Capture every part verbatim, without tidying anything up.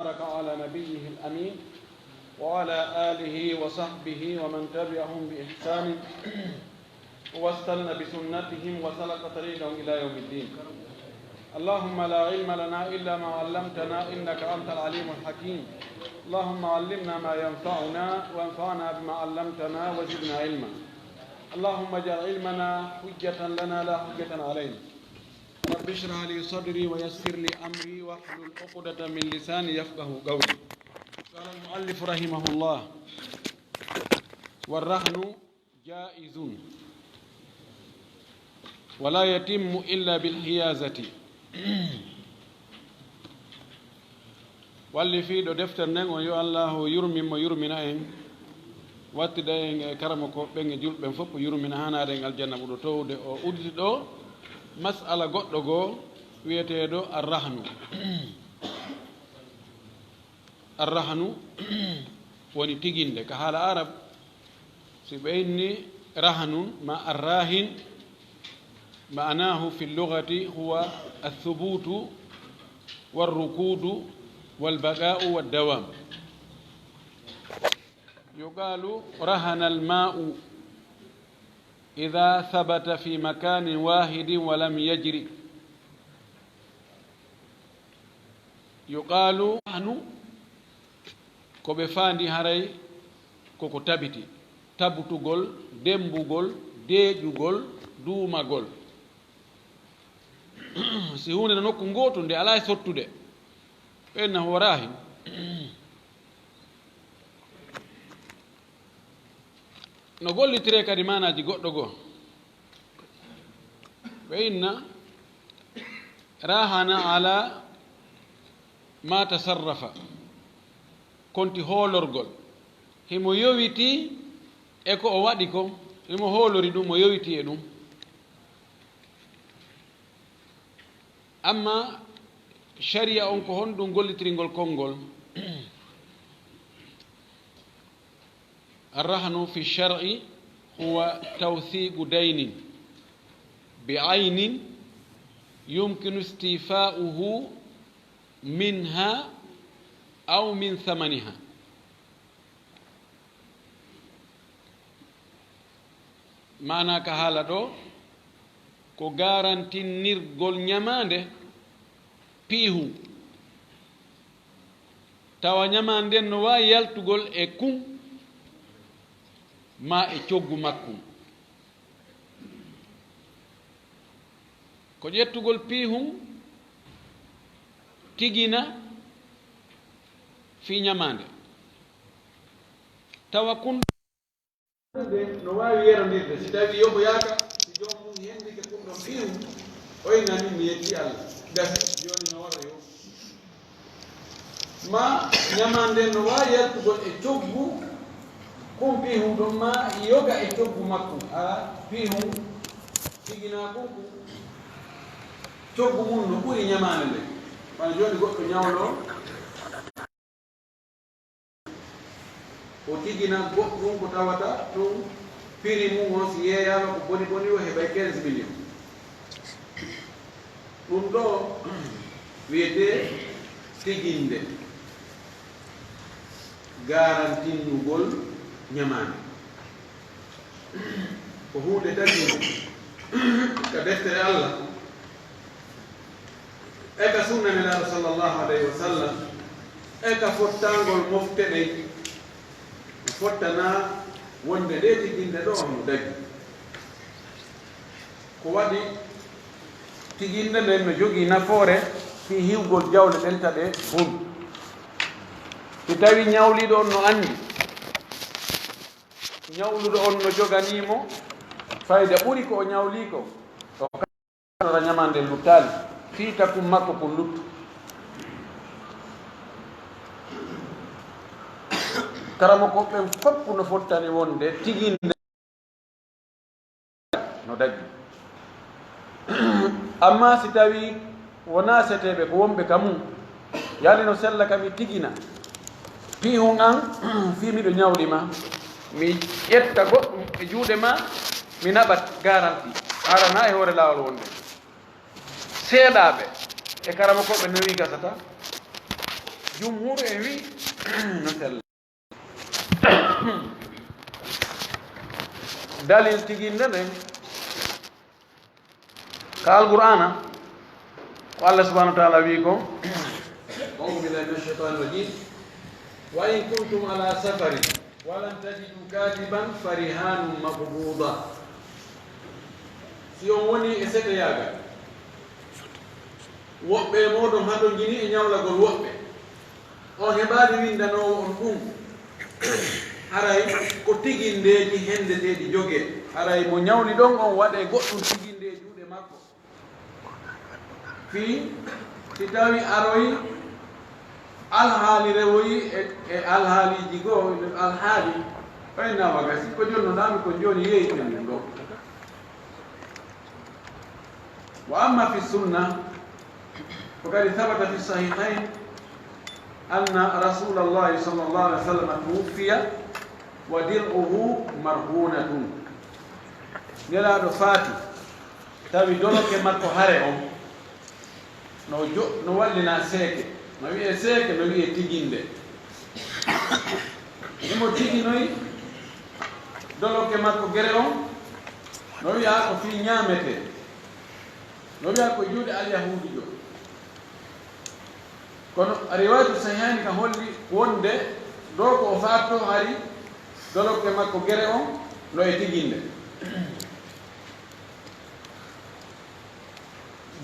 وبارك على نبيه الأمين وعلى آله وصحبه ومن تبعهم بإحسان واستن بسنتهم وسلك طريقهم إلى يوم الدين. اللهم لا علم لنا إلا ما علمتنا إنك أنت العليم الحكيم. اللهم علمنا ما ينفعنا وانفعنا بما علمتنا وزدنا علما. اللهم اجعل علمنا حجة لنا لا حجة علينا. رب اشرح لي صدري ويسر لي أمري واحلل عقدة من لساني يفقه قولي. قال المؤلف رحمه الله: والرهن جائز ولا يتم إلا بالحيازة. Wallifiiɗo deftere nden on, yo Allaahu yurmin mo, yurmina en, wattida en e karamokooɓe ɓen e julɓe ɓen fof, yurmina, haanaade en aljanna ɓurɗo toowude. O udditi ɗo mas'ala goɗɗo goo wiyeteeɗo arrahnu. Arrahnu woni tiginde ka haala Arab. Si ɓe inni rahnun ma arrahin, معناه في اللغة هو الثبوت والركود والبقاء والدوام. يقال رهن الماء إذا ثبت في مكان واحد ولم يجر. يقال: ko ɓe faandi haray koko tabiti, tabutugol, demmbugol, deeƴugol, duumagol. Si huunde no nokku ngootu, nde alaa e sottude, ɓe inna huwa raahin. No gollitiree kadi maanaaji goɗɗo goo. Ɓe inna rahana ala ma tasarrafa, konti hoolorgol. Himo yowitii e ko o waɗi ko, himo hoolori ɗum, o yowitii e ɗum. Amma shari'a on, ko honɗum gollitiringol konngol? الرهن في الشرع هو توثيق دين بعين يمكن استيفاؤه منها أو من ثمنها. Maanaa ka haala ɗo, ko garantinnirgol ñamaande piihun, tawa ñamaande nden no waawi yaltugol e kun maa e coggu makkun. Ko ƴettugol piihun, tigina fii ñamaande, tawa kun no waawi yerondirde, si tawii yoɓoyaaka, si joom mum hendike kun ɗon piihun, o inna min mi yettii Allah, gasi, jooni no waro yo. Ma ñamaande nden no waawi yaltugol e coggu kun piihun ɗon, ma yoga e coggu makkun. A piihun tiginaa kun, kun coggu mun no ɓuri ñamaande nden. Wano jooni goɗɗo ñawlo, o tigina goɗɗum ko tawata ɗum prix mun on, si yeeyaama ko boni boni, o heɓay quinze millions. Ɗum ɗo wiyetee tiginde, garantinnugol ñamaande. Ko huunde taginɗe ka deftere Allah, e ka sunna Nelaaɗo sallallahu alayhi wa sallam, e ka fottangol mofte ɗen. Fottana wonde nde tiginde ɗo no dagi. Ko waɗi tiginde nden no jogii nafoore fii hiwgol jawle ɗen taɗe hun. Si tawii ñawliiɗo on no anndi ñawluɗo on no joganii mo fayda ɓuri ko o ñawlii ko, o katora ñamaande nden luttaali, fii takun makko kun luttu. Karamokooɓe ɓen fof no fottani wonde tiginde no dagi. Amma si tawii wonaa seteeɓe, ko wonɓe ka mun, yaani no sella ka mi tigina piihun an, fii miɗo ñawli ma, mi ƴetta goɗɗum e juuɗe ma, mi naɓa garanti, haranaa e hoore laawol wonde. Seeɗaaɓe e karamokooɓe no wi'i gasata. Jumhur en wi no sella. Dalil tiginde nden ka Alqur'aana, ko Allah subhanahu wa ta'ala wi ko, أعوذ بالله من الشيطان الرجيم. وإن كنتم على سفر ولم تجدوا كاتبا فرهان مقبوضة. Si on woni e seteyaagal, woɓɓe e mooɗon haɗo jini e ñawlagol woɓɓe, on heɓaali winndanoowo on ɗum, haray ko tigindeeji henndeteeɗi jogee. Haray mo ñawli ɗon on waɗee goɗɗum tiginde e juuɗe makko. Fii si tawi aroyi alhaali rewoyi e, e alhaaliiji goo, alhaali, ɓay nawa gasi, ko jonnoɗaa mi ko jooni yeeyten ɗum ɗoo. وأما في السنة فقد ثبت في الصحيحين أن رسول الله صلى الله عليه وسلم توفي ودرعه مرهونة. Nelaaɗo faati, tawi doloke makko hare on no jo-, no wallinaa seeke, no wi'ee seeke, no wi'ee tiginde. Himo tiginoyi doloke makko gere on, no wi'aa ko fii ñaametee, no wi'aa ko juuɗe Alyahuudijo. Kono riwaayatu sahihaani ka holli wonde ɗoo ko o faatoo hari doloke makko gere on no e tiginde.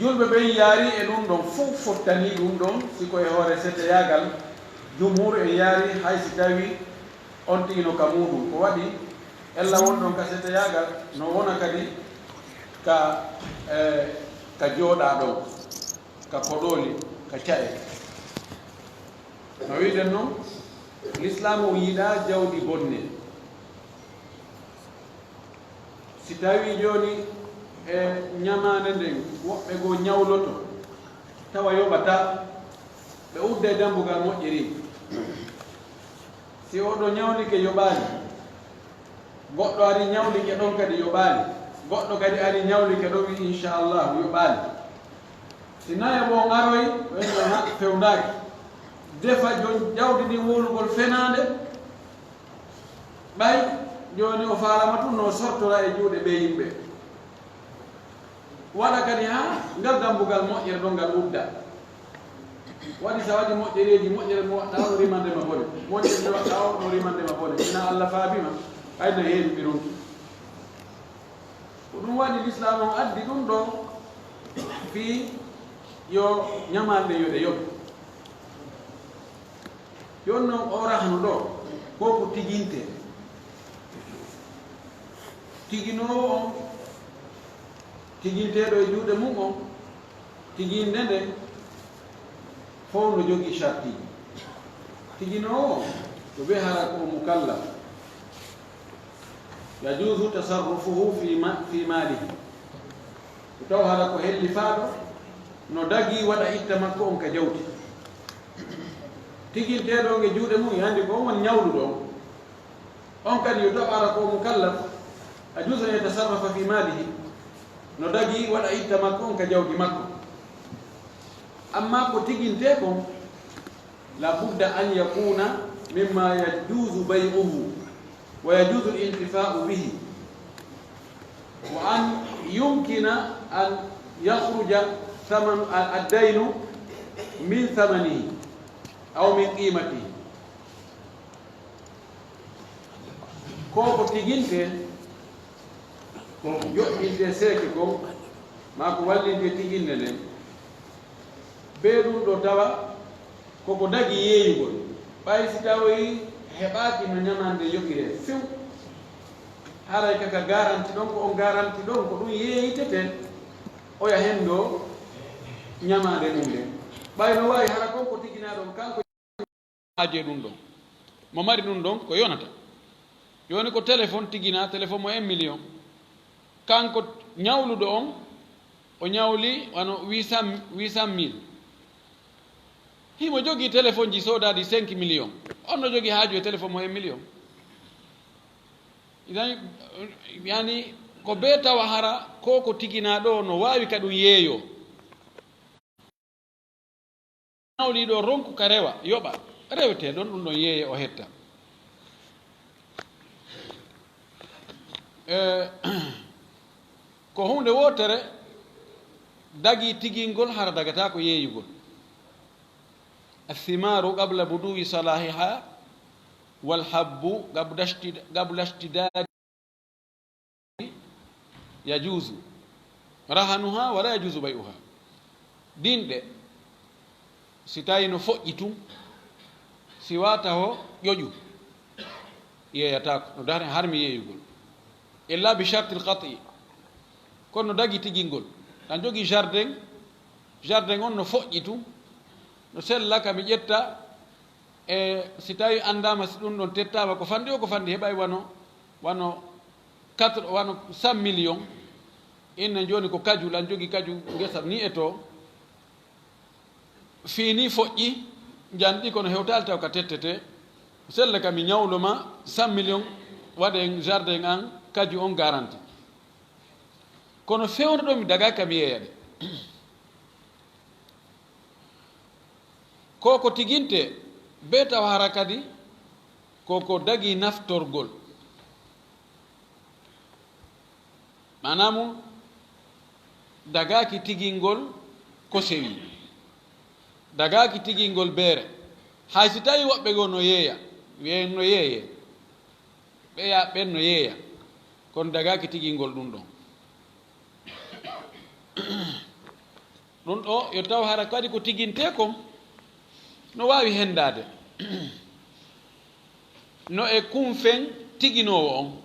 Julɓe ɓen yaari e ɗum ɗon fow fottani ɗum ɗon, si ko e hoore seteyaagal, jumhur en yaari hay si tawi on tigi no ka muuɗum. Ko waɗi ella won ɗon ka seteyaagal, no wona kadi ka, eh, ka jooɗaa ɗon, ka koɗooli, ka ca'e. No wi'den non, Lislaamu on yiɗaa jawdi bonne. Si tawii jooni e ñamaande nden woɓɓe goo ñawloto, tawa yoɓataa, ɓe udda e dambugal moƴƴereeji. Si oɗo ñawlike yoɓaali, goɗɗo ari ñawlike ɗon kadi yoɓaali, goɗɗo kadi ari ñawlike ɗon wi'i, "Inchallah, yoɓaali." Si nayo goo aroyi, ɓe wi'a, "Ha, fewndaaki." Defa jon jawdi ndin wowlugol fenaande, ɓay jooni o faalaama tun no sortora e juuɗe ɓee yimɓe. Waɗa kadi haa ngal dambugal moƴƴere ɗon ngal udda. Waɗi sa waɗi moƴƴereeji, moƴƴere mo waɗɗaa o no rimande ma bone. Moƴƴere mo waɗɗaa o no rimande ma bone. Ina Allah faabi ma, hay no heewi ɓe ronki. Ko ɗum waɗi Lislaam on addi ɗum ɗoo fii yo ñamaande yo ɗe yoɓe. Jooni non oo rahnu ɗoo, ko ko tigintee. Tiginoowo on, tiginteeɗo e juuɗe mum on, tiginde nden fow no jogii shartiiji. Tiginoowo on, ko ɓe hara ko mukallaf. Yajuuzu tasarrufuhu fi ma-, fi maalihi. Ko taw hara ko hellifaaɗo, no dagii waɗa itta makko on ka jawdi. Tiginteeɗo on e juuɗe mum, hannde ko on woni ñawluɗo on. On kadi yo taw hara ko mukallaf, yajuuzu an yatasarrafa fi maalihi. No dagii waɗa itta makko on ka jawdi makko. Amma ko tigintee kon, لا بد أن يكون مما يجوز بيعه ويجوز الانتفاع به، وأن يمكن أن يخرج ثمن الدين من ثمنه أو من قيمته. Ko ko tigintee, ko joɗɗintee seeke kon, maa ko wallintee tiginde nden. Bee ɗum ɗoo tawa ko ko dagi yeeyugol. Ɓay si tawoyi heɓaaki no ñamaande yoɓiree few, haray ka ka garanti ɗon, ko on garanti ɗon, ko ɗum yeeyitetee, oya henndoo ñamaande ɗum nden. Ɓay no waawi hara kon ko tiginaa ɗon, kanko haaje ɗum ɗon. Mo mari ɗum ɗon ko yonata. Jooni ko téléphone tiginaa, téléphone mo un million. Kanko ñawluɗo on, o ñawli wano huit cent, huit cent mille. Himo jogii téléphone ji soodaaɗi cinq millions. On no jogii haaju e téléphone mo un million. Idan, yani, ko bee tawa hara ko ko tiginaa ɗoo no waawi ka ɗum yeeyoo. Nawliiɗo ronku ka rewa, yoɓa, rewetee ɗon, ɗum ɗon yeeye o hetta. E, ko huunde wootere dagii tigingol, hara dagataa ko yeeyugol. الثمار قبل بدو صلاحها، والحب قبل اشتد-، قبل اشتداد يجوز رهنها ولا يجوز بيعها. Dinɗe, si tawi no foƴƴi tun, si wata ho ƴoƴu, yeeyataako, no dare harmi yeeyugol. إلا بشرط القطع. Kono no dagi tigingol. Tan jogii jardin, jardin on no foƴƴi tun, no sella ka mi ƴetta, e si tawi anndaama si ɗum ɗon tettaama ko fanɗi o, ko fanɗi heɓay wano, wano quatre, wano cent millions. Inna jooni ko kaju, lan jogi kaju ngesa ni e to. Fii ni foƴƴi, njanɗi kono hewtaali taw ka tettete. Sella ka mi ñawlo ma cent millions, waɗen jardin an, kaju on garanti. Kono fewndo ɗo mi daga ka mi yeeya ɗe. Ko ko tiginte, be taw hara kadi, ko ko dagi naftorgol. Maanaa mum, dagaaki tigingol ko sewi. Dagaaki tigingol beere. Hay si tawi woɓɓe goo no yeeya, wi'en no yeeye. Ɓeya ɓen no yeeya. Kono dagaaki tigingol ɗum ɗon. Ɗum ɗo, yo taw hara kadi ko tigintee kon, no waawi hendaade. No e kunfen tiginoowo on.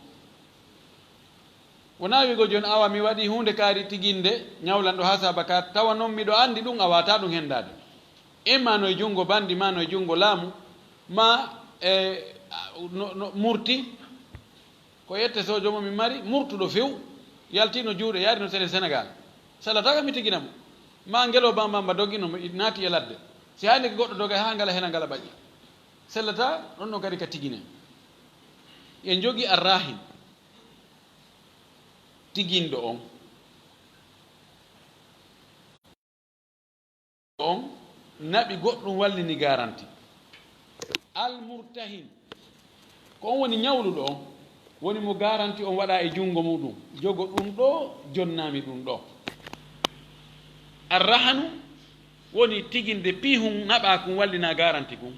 Wonaa wi'go jooni, awa, mi waɗii huunde kaari tiginde, ñawlanɗo haa saaba ka, tawa non miɗo anndi ɗum, a waawataa ɗum hendaade. Imma no e junngo banndi, maa no e junngo laamu, maa e, no, no murti, ko yette sojo mo mi mari, murtuɗo few, yaltiino juuɗe, yaari no sene Senegal. Sellata ka mi tigina mo. Maa ngelo bambamba dogino mo, naati e ladde. Si haynde goɗɗo doga haa ngala hena ngala baƴƴa. Sellata, ɗon ɗon kadi ka tigine. En jogi arrahin, tiginɗo on. On naɓi goɗɗum wallini garanti. Almurtahin, ko on woni ñawluɗo on, woni mo garanti on waɗa e junngo muɗum. Jogo ɗum ɗo, jonnami ɗum ɗo. Arrahanu woni tiginde piihun naɓa kun wallina garanti kun.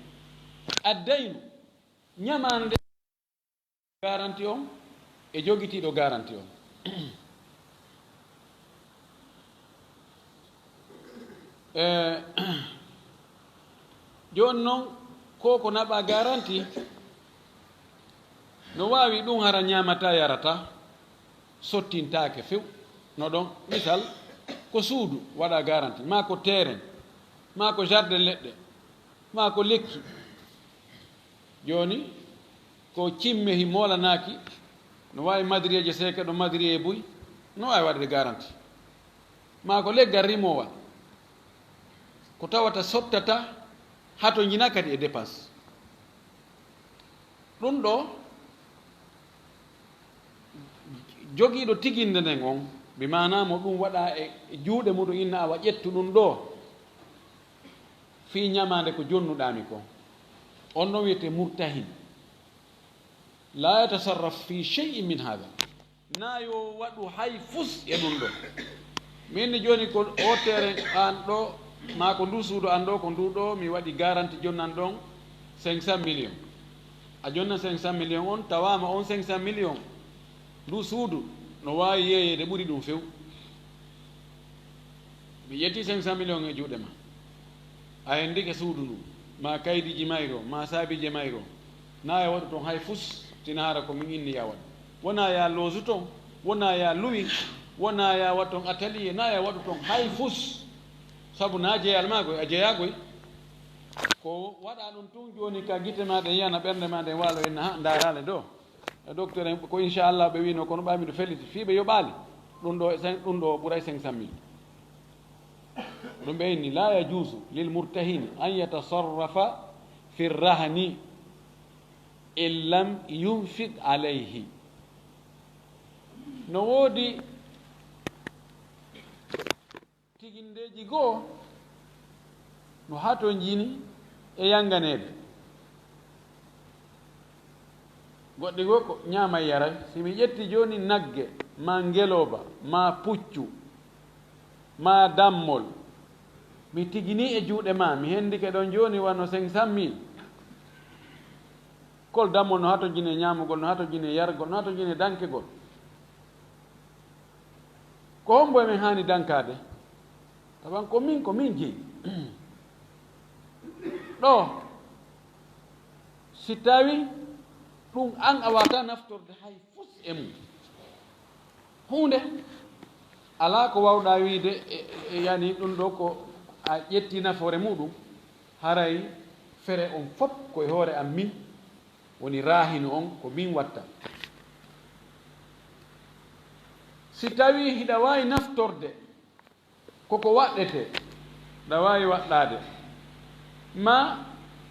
Addaynu, ñamaande garanti on e jogitiiɗo garanti on. E, jooni non, ko ko naɓa garanti, no waawi ɗum hara ñaamata yarata, sottintaake few. No ɗon, misal, ko suudu waɗa garanti, maa ko teeren, maa ko jardin leɗɗe, maa ko lekki. Jooni, ko cimme hi moolanaaki, no waawi madriyeeje seeke ɗo madriyee buy, no waawi waɗde garanti. Maa ko leggal rimoowal, ko tawata sottata, hato njina kadi e dépense. Ɗum ɗo, jogiiɗo tiginde nden on, bi maanaa mo ɗum waɗa e juuɗe muɗum, inna awa ƴettu ɗum ɗo, fii ñamaande ko jonnuɗaa mi ko. On ɗon wiyetee murtahin. La yatasarraf fi shay'in min hada. Na yo waɗu hay fus e ɗum ɗo. Min ni jooni ko o teeren an ɗo, maa ko ndu suudu an ɗo, ko ndu ɗo, mi waɗi garanti jonnan ɗon cinq cent millions. A jonnan cinq cent millions on, tawaama on cinq cent millions. Ndu suudu no waawi yeeyeede ɓuri ɗum few. Mi ƴetti cinq cent millions e juuɗe ma. A henndike suudu ndu, maa kaydiiji mayro, maa saabiije mayro. Na ya waɗu toon hay fus, tina hara ko min inni ya waɗu. Wona ya loosu toon, wona ya luwi, wona ya waɗu toon atelier, na ya waɗu toon hay fus. Sabu na jeyal maa koy, a jeyaa koy. Ko waɗa ɗum tun jooni ka gite maa ɗen yana ɓernde maa nden waalo en, ha, ndaaraale ɗo. E docteur en ko inchallah ɓe wiino, kono ɓay miɗo felliti fii ɓe yoɓaali. Ɗum ɗo, ɗum ɗo ɓuray cinq cent mille. Ɗum ɓe inni, la yajuusu lil murtahini an yatasarrafa fi rahani in lam yunfiq alayhi. No woodi tigindeeji goo, No hatonjini e yanganeede. Goɗɗi goo ko ñaama e yara. Si mi ƴetti jooni nagge, maa ngelooba, maa puccu, maa dammol, mi tiginii e juuɗe maa, mi hendike ɗon jooni wano cinq cent mille. Kol dammol no hatonjini e ñaamugol, no hatonjini e yargol, no hatonjini e dankegol. Ko hombo e men haani dankaade? Taban ko min, ko min jeyi. Ɗoo, si tawi ɗum an a wata naftorde hay fus e mum. Huunde alaa ko wawɗa wiide, e, e, yani ɗum ɗoo ko a ƴetti nafoore muɗum, haray fere on fop ko e hoore am min woni raahinu on, ko min watta. Si tawi hiɗa waawi naftorde koko waɗɗetee, ɗa waawi waɗɗaade. Ma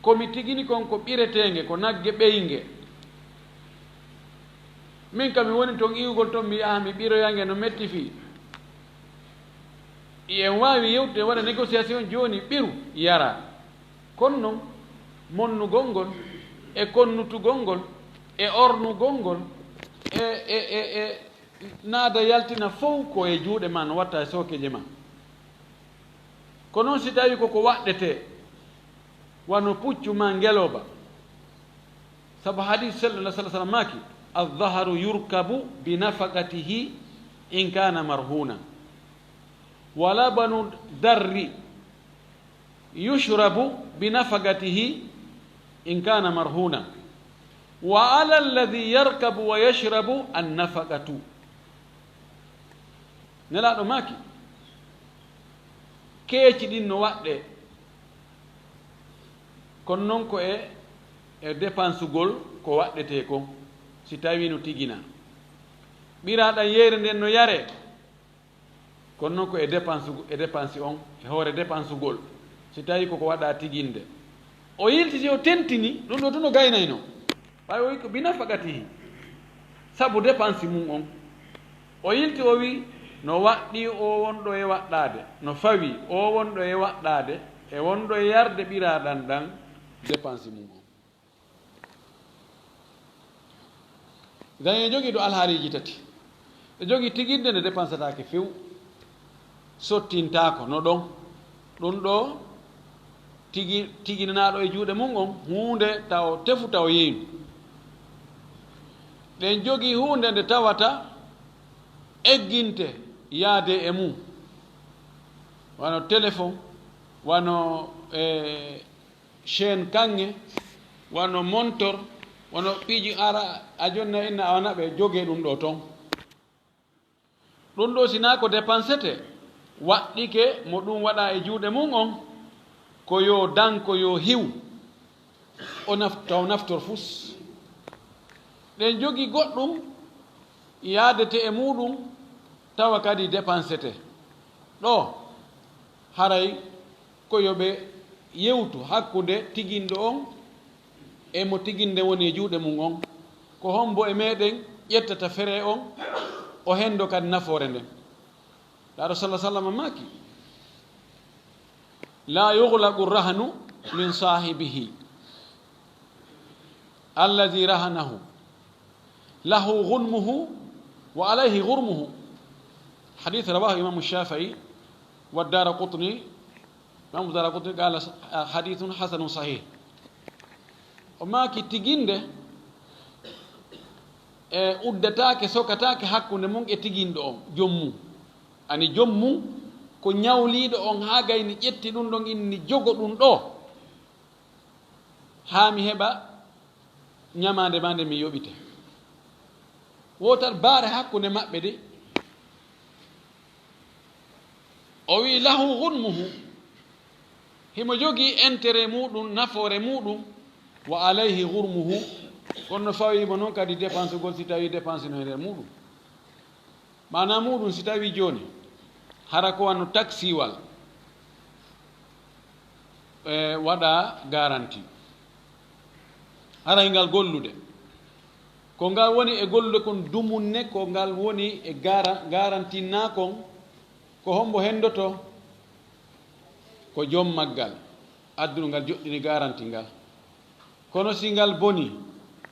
ko mi tigini kon ko ɓireteenge, ko nagge ɓeynge. Min kam mi woni ton iwugol ton, mi yaha mi ɓiroya nge no metti fii. I en waawi yewtude, waɗa négociation jooni, ɓiru, yara. Kono non, monnugol ngol, e konnutugol ngol, e ornugol ngol, e, e, e, e naada yaltina fow ko e juuɗe ma, no watta e sookeeje ma. Ko non si tawi koko waɗɗetee, wano puccu ma ngelooba. Sabu hadis sello na sala sala maki, "Al-zaharu yurkabu bi nafaqatihi in kana marhuna. Wa labanu darri yushrabu bi nafaqatihi in kana marhuna. Wa ala alladhi yarkabu wa yashrabu an-nafaqatu." Nelaaɗo maki, keeci ɗin no waɗɗee, kono non ko e, e dépensugol ko waɗɗetee kon, si tawi no tigina. Ɓiraaɗan yeeyre nden no yaree, kono non ko e dépense, e dépense on, e hoore dépensugol, si tawi koko waɗa tiginde. O yiltiti, o tentini, ɗum ɗoo tun o gaynayno. Ɓay o wi ko bi nafaqatihi, sabu dépense mum on. O yilti, o wi, no waɗɗi o wonɗo e waɗɗaade, no fawi o wonɗo e waɗɗaade, e wonɗo e yarde ɓiraaɗan ɗan dépense mum on. Idan e jogii ɗo alhaaliiji tati. E jogii tiginde nde dépensetaake few, sottintaako no ɗon. Ɗum ɗoo tigi, tiginanaaɗo e juuɗe mum on huunde taw tefu taw yeeynu. Ɗen jogii huunde nde tawata egginte yaade e mum, wano téléphone, wano, e, chaîne kaŋŋe, wano montor, wano piiji ara a jonna inna a wana ɓe jogee ɗum ɗoo ton. Ɗum ɗoo si naa ko dépensete, waɗɗike mo ɗum waɗa e juuɗe mum on, ko yo danko yo hiw, o naf-, taw naftor fus. Ɗen jogii goɗɗum yaadete e muɗum, tawa kadi dépensete. Ɗoo, haray ko yo ɓe yewtu hakkunde tiginɗo on e mo tiginde woni e juuɗe mum on. Ko hombo e meɗen ƴettata fere on, o hendo kadi nafoore nden? Laaɗo salla sallam maaki, "La yughlaqu rahnu min sahibihi alladhi rahanahu, lahu ghunmuhu wa alayhi ghurmuhu." Hadith rawahu Imam Shafi'i wa Daraqutni. Imam Daraqutni qala, "Hadithun hasanun sahih." O maaki, tiginde e uddataake, sokataake hakkunde mum e tiginɗo on, joom mum. Ani joom mum ko ñawliiɗo on, haa gayni ƴetti ɗum ɗon, inni jogo ɗum ɗoo, haa mi heɓa ñamaande ma nde mi yoɓite. Wootat baare hakkunde maɓɓe de. O wi, "Lahu ghunmuhu." Himo jogii intérêt muɗum, nafoore muɗum. "Wa alayhi ghurmuhu." Kono no fawii mo non kadi dépensugol, si tawii dépense no e nder muɗum. Maanaa muɗum, si tawii jooni, hara ko wano taksiwal, e, waɗa garanti. Haray ngal gollude. Ko ngal woni e gollude kon dumunne, ko ngal woni e gara-, garanti naa kon, ko hombo hendoto? Ko joom maggal. Adduru ngal joɗɗini garanti ngal. Kono si ngal boni,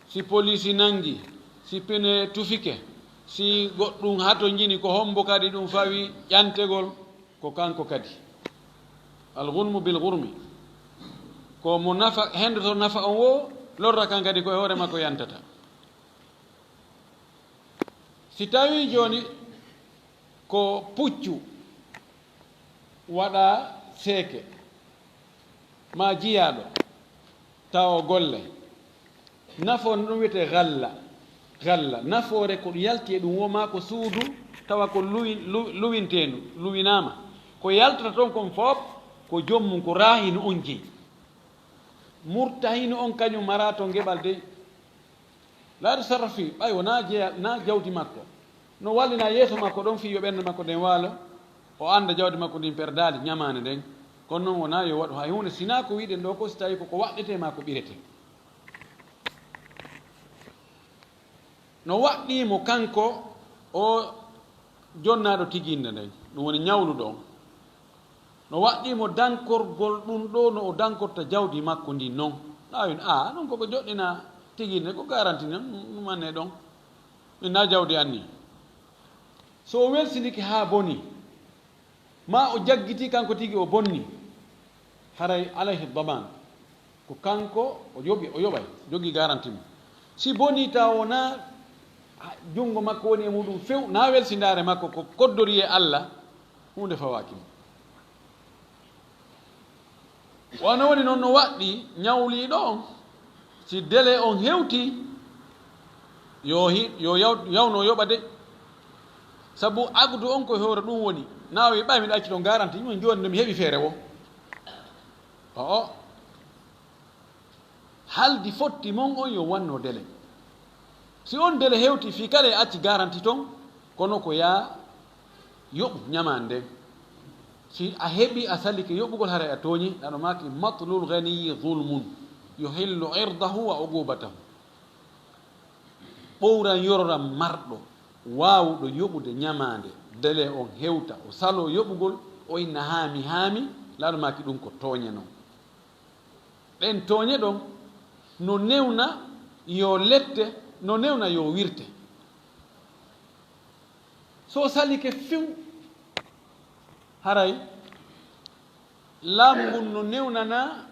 si poliisi nanngi, si pine tufike, si goɗɗum hato njini, ko hombo kadi ɗum fawi ƴantegol? Ko kanko kadi. Al ghunmu bil ghurmi. Ko mo nafa, hendoto nafa on wo, lorra kan kadi ko e hoore makko yantata. Si tawii jooni ko puccu waɗa seeke, maa jiyaaɗo, tawa o golle, nafo no ɗum wiyetee galla, galla, nafoore ko yalti e ɗum, wo maa ko suudu, tawa ko luwi-, lu-, luwinteendu, luwinaama. Ko yaltata toon kon fof, ko joom mum, ko raahinu on jeyi. Murtahinu on kañum maraa toon geɓal dey. Laa yatasarrafu fii, ɓay wonaa jeya, naa jawdi makko. No wallina yeeso makko ɗon fii yo ɓernde makko nden waalo, o annda jawdi makko ndin perdaali ñamaande nden. Kono non wonaa yo waɗu hay huunde, sinaa ko wi'ɗen ɗoo ko si tawii ko ko waɗɗetee maa ko ɓiretee. No waɗɗii mo kanko o jonnaaɗo tiginnde nden, ɗum woni ñawluɗo on. No waɗɗii mo dankorgol ɗum ɗoo no o dankorta jawdi makko ndin non. Ɗaawin, a, non koko joɗɗinaa tiginnde, ko garanti non, ɗum anne ɗon. Min na jawdi anni. So o welsindike haa boni, maa o jaggitii kanko tigi o bonni, haray alayhi daman. Ko kanko o yoɓi, o yoɓay, jogii garanti mum. Si bonii tawa wonaa junngo makko woni e muɗum few, naa welsindaare makko ko koddorii e Alla, huunde fawaaki mo. Wano woni noon no waɗɗii ñawliiɗo on, si délai on hewtii, yo hi-, yo yaw-, yawno yoɓa de. Sabu aqdu on ko hoore ɗum woni, naa o wi'i ɓay miɗo acci toon garanti, ɗum jooni no mi heɓi feere wo. O'o. Haldi fotti mon on yo wanno délai. Si on délai hewti fii kala e acci garanti ton, kono ko yaa yoɓu ñamaande nden. Si a heɓi a salike yoɓugol, haray a tooñi, ɗaɗo maaki matlul ghaniyi zulmun, yuhillu irdahu wa uqubatahu. Ɓowran yororan marɗo waawuɗo yoɓude ñamaande, délai on hewta, o saloo yoɓugol, o inna haami, haami, laaɗo maaki ɗum ko tooñe non. Ɗen tooñe ɗon no newna yo lette, no newna yo wirte. So salike few, haray laamu ngun no newnana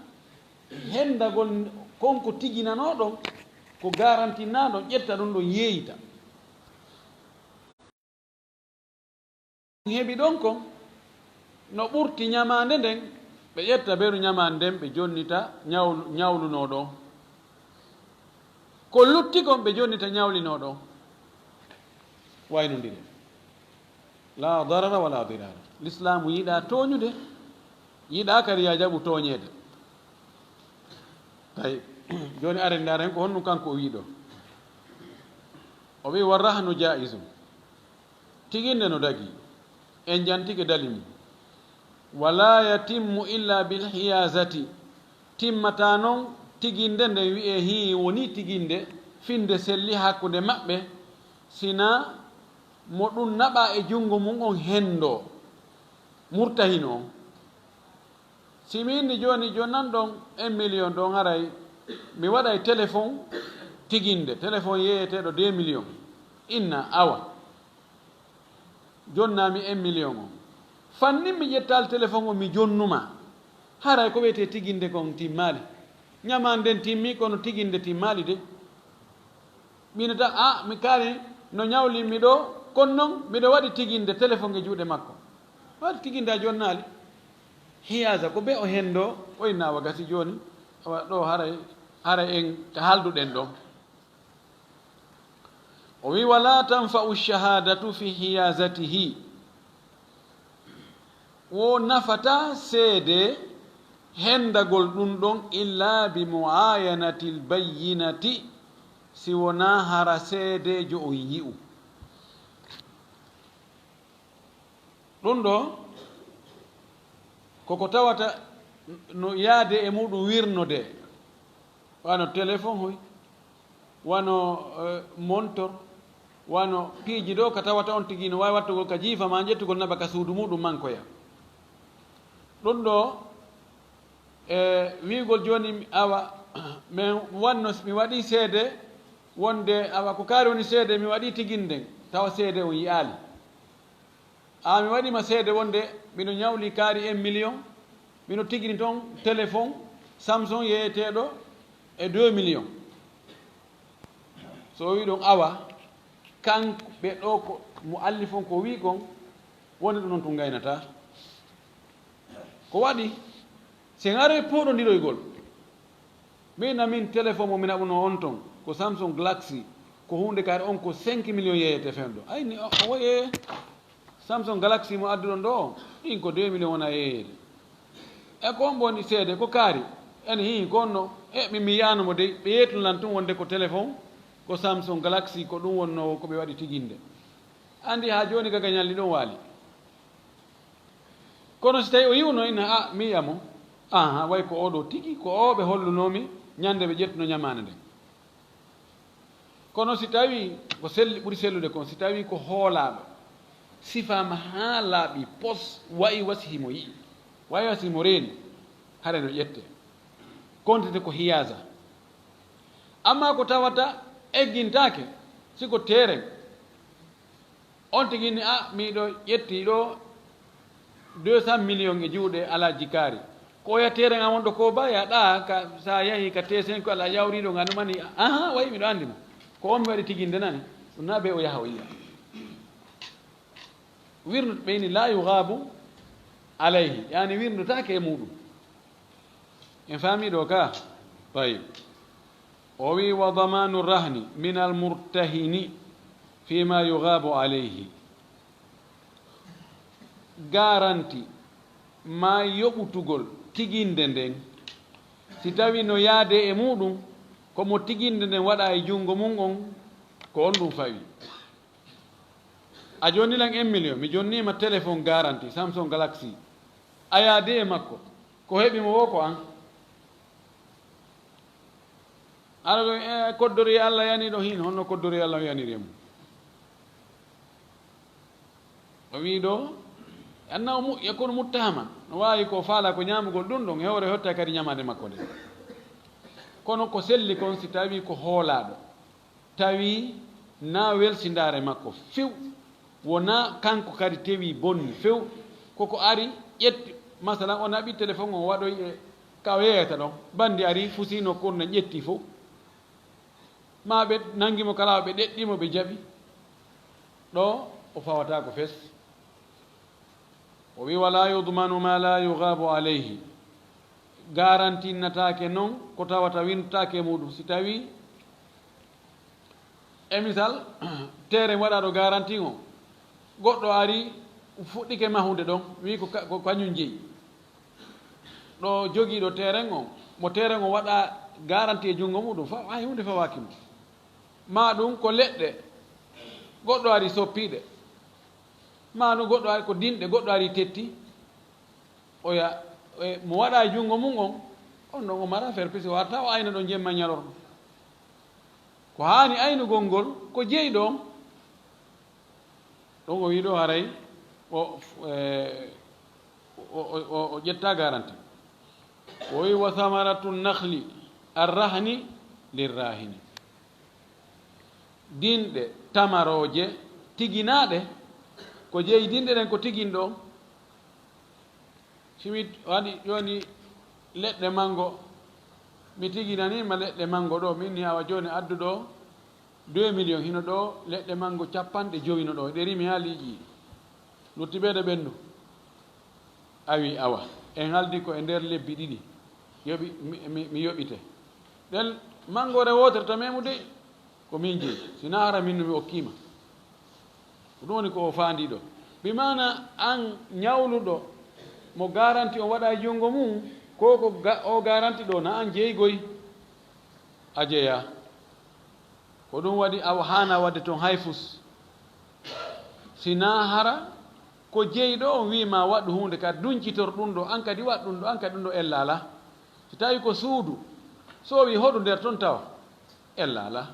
hendagol kon ko tiginanoo ɗon, ko garantinaa ɗon, ƴetta ɗon ɗon yeeyita. Heɓi ɗon kon no ɓurti ñamaande nden, ɓe ƴetta beru ñamaande nden, ɓe jonnita ñawlu-, ñawlunoo ɗon. Ko lutti kon ɓe jonnita ñawlinoo ɗon. Waynondire. La darara wala dirara. Lislaamu yiɗaa tooñude, yiɗaa kadi yaa jaɓu tooñeede. Tawi, jooni aren ndaaren ko honɗum kanko o wi'i ɗoo. O wi'i, "Wa rahnu jaizun." Tiginnde no dagii. En jantike dali mum. "Wala yatimmu illa bil hiyazati." Timmataa non tiginnde nden wi'ee hii wonii tiginnde finde selli hakkunde maɓɓe, sina mo ɗum naɓaa e junngo mum on hendoo, murtahino on. Si mi inni jooni, jooni nan ɗon un million ɗon, haray mi waɗay téléphone tiginnde, téléphone yeeyeteeɗo deux millions. Inna, awa. Jonnaa mi un million on. Fannin mi ƴettaali téléphone on, mi jonnumaa. Haray ko wiyetee tiginnde kon timmaali. Ñamaande nden timmii, kono tiginnde timmaali de. Ɓinata, a, mi kaali no ñawlinmi ɗoo, kono non miɗo waɗi tiginnde téléphone e juuɗe makko. Waɗi tiginnde a jonnaali. Hiyaasa ko be o hendoo, o inna awa gasi jooni, awa ɗoo haray, haray en ka haalduɗen ɗoo. O wi, "Wala tanfa'u shahadatu fi hiyazatihi." Wo nafataa seede hendagol ɗum ɗon illa bi mu'ayanatil bayyinati, si wonaa hara seedeejo on yi'u. Ɗum ɗo, koko tawata no yaade e muɗum wirnode, wano téléphone hoy, wano, eh, montor, wano piiji ɗo ka tawata on tigi no waawi wattugol ka jiifa ma, ƴettugol naɓa ka suudu muɗum mankoya. Ɗum ɗo, E wiigol jooni, awa, min wanno, mi waɗii seede wonde, awa, ko kaari woni seede, mi waɗii tiginden, tawa seede on yi'aali. Awa, mi waɗii ma seede wonde mino ñawli kaari un million, mino tigini ton téléphone Samsung yeeyeteeɗo e deux millions. So o wi'i ɗon, awa, kanko ɓe ɗo ko mo allifon ko wi'i kon, woni ɗum noon tun ngaynataa. Ko waɗi, si en aroy pooɗondiroygol, min na min téléphone mo mi naɓuno on ton, ko Samsung Galaxy, ko huunde kaari on ko cinq millions yeeyete fenɗo. Ay, ni o, o woye Samsung Galaxy mo adduɗon ɗo, ɗin ko deux millions wona yeeyede. E ko on woni seede, ko kaari? En hii ko onno, e min mi yaano mo dey, ɓe yeetun lan tun wonde ko téléphone, ko Samsung Galaxy, ko ɗum wonno ko ɓe waɗi tiginde. Andi haa jooni ka gañalli ɗon waali. Kono si tawi o yi'uno ina, a, mi yi'a mo, aha, way ko oɗo tigi, ko o ɓe hollunomi ñande ɓe ƴettuno ñamaande nden. Kono si tawi ko selli, ɓuri sellude kon, si tawi ko hoolaaɗo, sifaama haa laaɓi pos, wayi wasi himo yi'i, wayi wasi himo reeni, hare no ƴette. Kontete ko hiyaaza. Amma ko tawata eggintaake, si ko teeren, on tigi ni, a, miɗo ƴetti ɗo deux cent millions e juuɗe Alaaji Kaari. Ko oya teeren an wonɗo ko ba yaɗa ka, sa yahi ka T cinq ala yawriɗo nga numani, aha, wayi miɗo andi mo. Ko on mi waɗi tiginde nani. Ɗum na be o yaha o yi'a. Wirnu ɓeyni la yughabu alayhi. Yani wirnutaake e muɗum. En faami ɗo ka? Tayyib. O wi, "Wa damanu rahni min al murtahini fima yughabu alayhi." Garanti ma yoɓutugol tiginde nden, si tawi no yaade e muɗum, ko mo tiginde nden waɗa e jungo mum on, ko on ɗum fawi. A jonni lan un million, mi jonnima téléphone garanti, Samsung Galaxy. A yaade e makko, ko heɓi mo wo ko an. Aɗa ɗo, e, koddori Allah yani ɗo hin, honno koddori Allah yaniri e mum? O wi ɗo, anna o mu-, yakunu muttahaman. No waawi ko faala ko ñaamugol ɗum ɗon, e hoore hotta kadi ñamaande makko nde. Kono ko selli kon si tawi ko hoolaaɗo, tawi na welsindaare makko few, wona kanko kadi tewi bonni few, koko ari ƴetti, masalan, o naɓi téléphone o waɗoy e ka o yeeyata ɗon, bandi ari fusi nokkuure nden ƴetti fow. Ma ɓe nangi mo kala, ɓe ɗeɗɗi mo, ɓe jaɓi. Ɗo o fawata ko fes. O wi, "Wala yudmanu ma la yughabu alayhi." Garantinnataake non ko tawata wintaake muɗum. Si tawi, e misal, teeren waɗaɗo garanti on, goɗɗo ari fuɗɗike mahude ɗon, wi ko ka-, ko kañum jeyi. Ɗo jogiiɗo teeren on, mo teeren on waɗa garanti e junngo muɗum, fa-, hay huunde fawaaki mo. Ma ɗum ko leɗɗe, goɗɗo ari soppiiɗe. Ma ɗum goɗɗo ari ko dinɗe, goɗɗo ari tetti. Oya, e, mo waɗa e junngo mum on, on ɗon o mara faire, puisque wata o ayna ɗon jemma ñalorma. Ko haani aynugol ngol, ko jeyi ɗon. Ɗon o wi ɗo haray o, e, o, o, o, o ƴetta garanti. O wi, "Wa samaratu nakhli arrahni lirrahini." Dinɗe tamarooje tiginaaɗe, ko jeyi dinɗe ɗen ko tigin ɗo. Si mi waɗi jooni leɗɗe mango, mi tiginaniima leɗɗe mango ɗo, min ni awa jooni addu ɗo deux millions, hino ɗo leɗɗe mango capanɗe jowi no ɗo, ɗe rimi haa liiƴi. Lutti ɓe ɗe ɓenndu. A wi, awa, en haldi ko e nder lebbi ɗiɗi, yoɓi, mi, mi, mi yoɓite. Ɗen mangore wootere to memude, ko min jeyi, si na hara min no mi okkiima. Ko ɗum woni ko o faandiɗo. Bi maana an ñawluɗo mo garanti on waɗa e junngo mum, ko ko ga-, o garanti ɗo na an jeyigoy, a jeya. Ko ɗum waɗi a haana waɗde toon hay fus. Si na hara ko jeyɗo on wii ma waɗu huunde ka duñcitor ɗum ɗo, an kadi waɗ ɗum ɗo, an kadi ɗum ɗo ella alaa. Si tawi ko suudu, so o wii hoɗu nder toon tawa, ella alaa.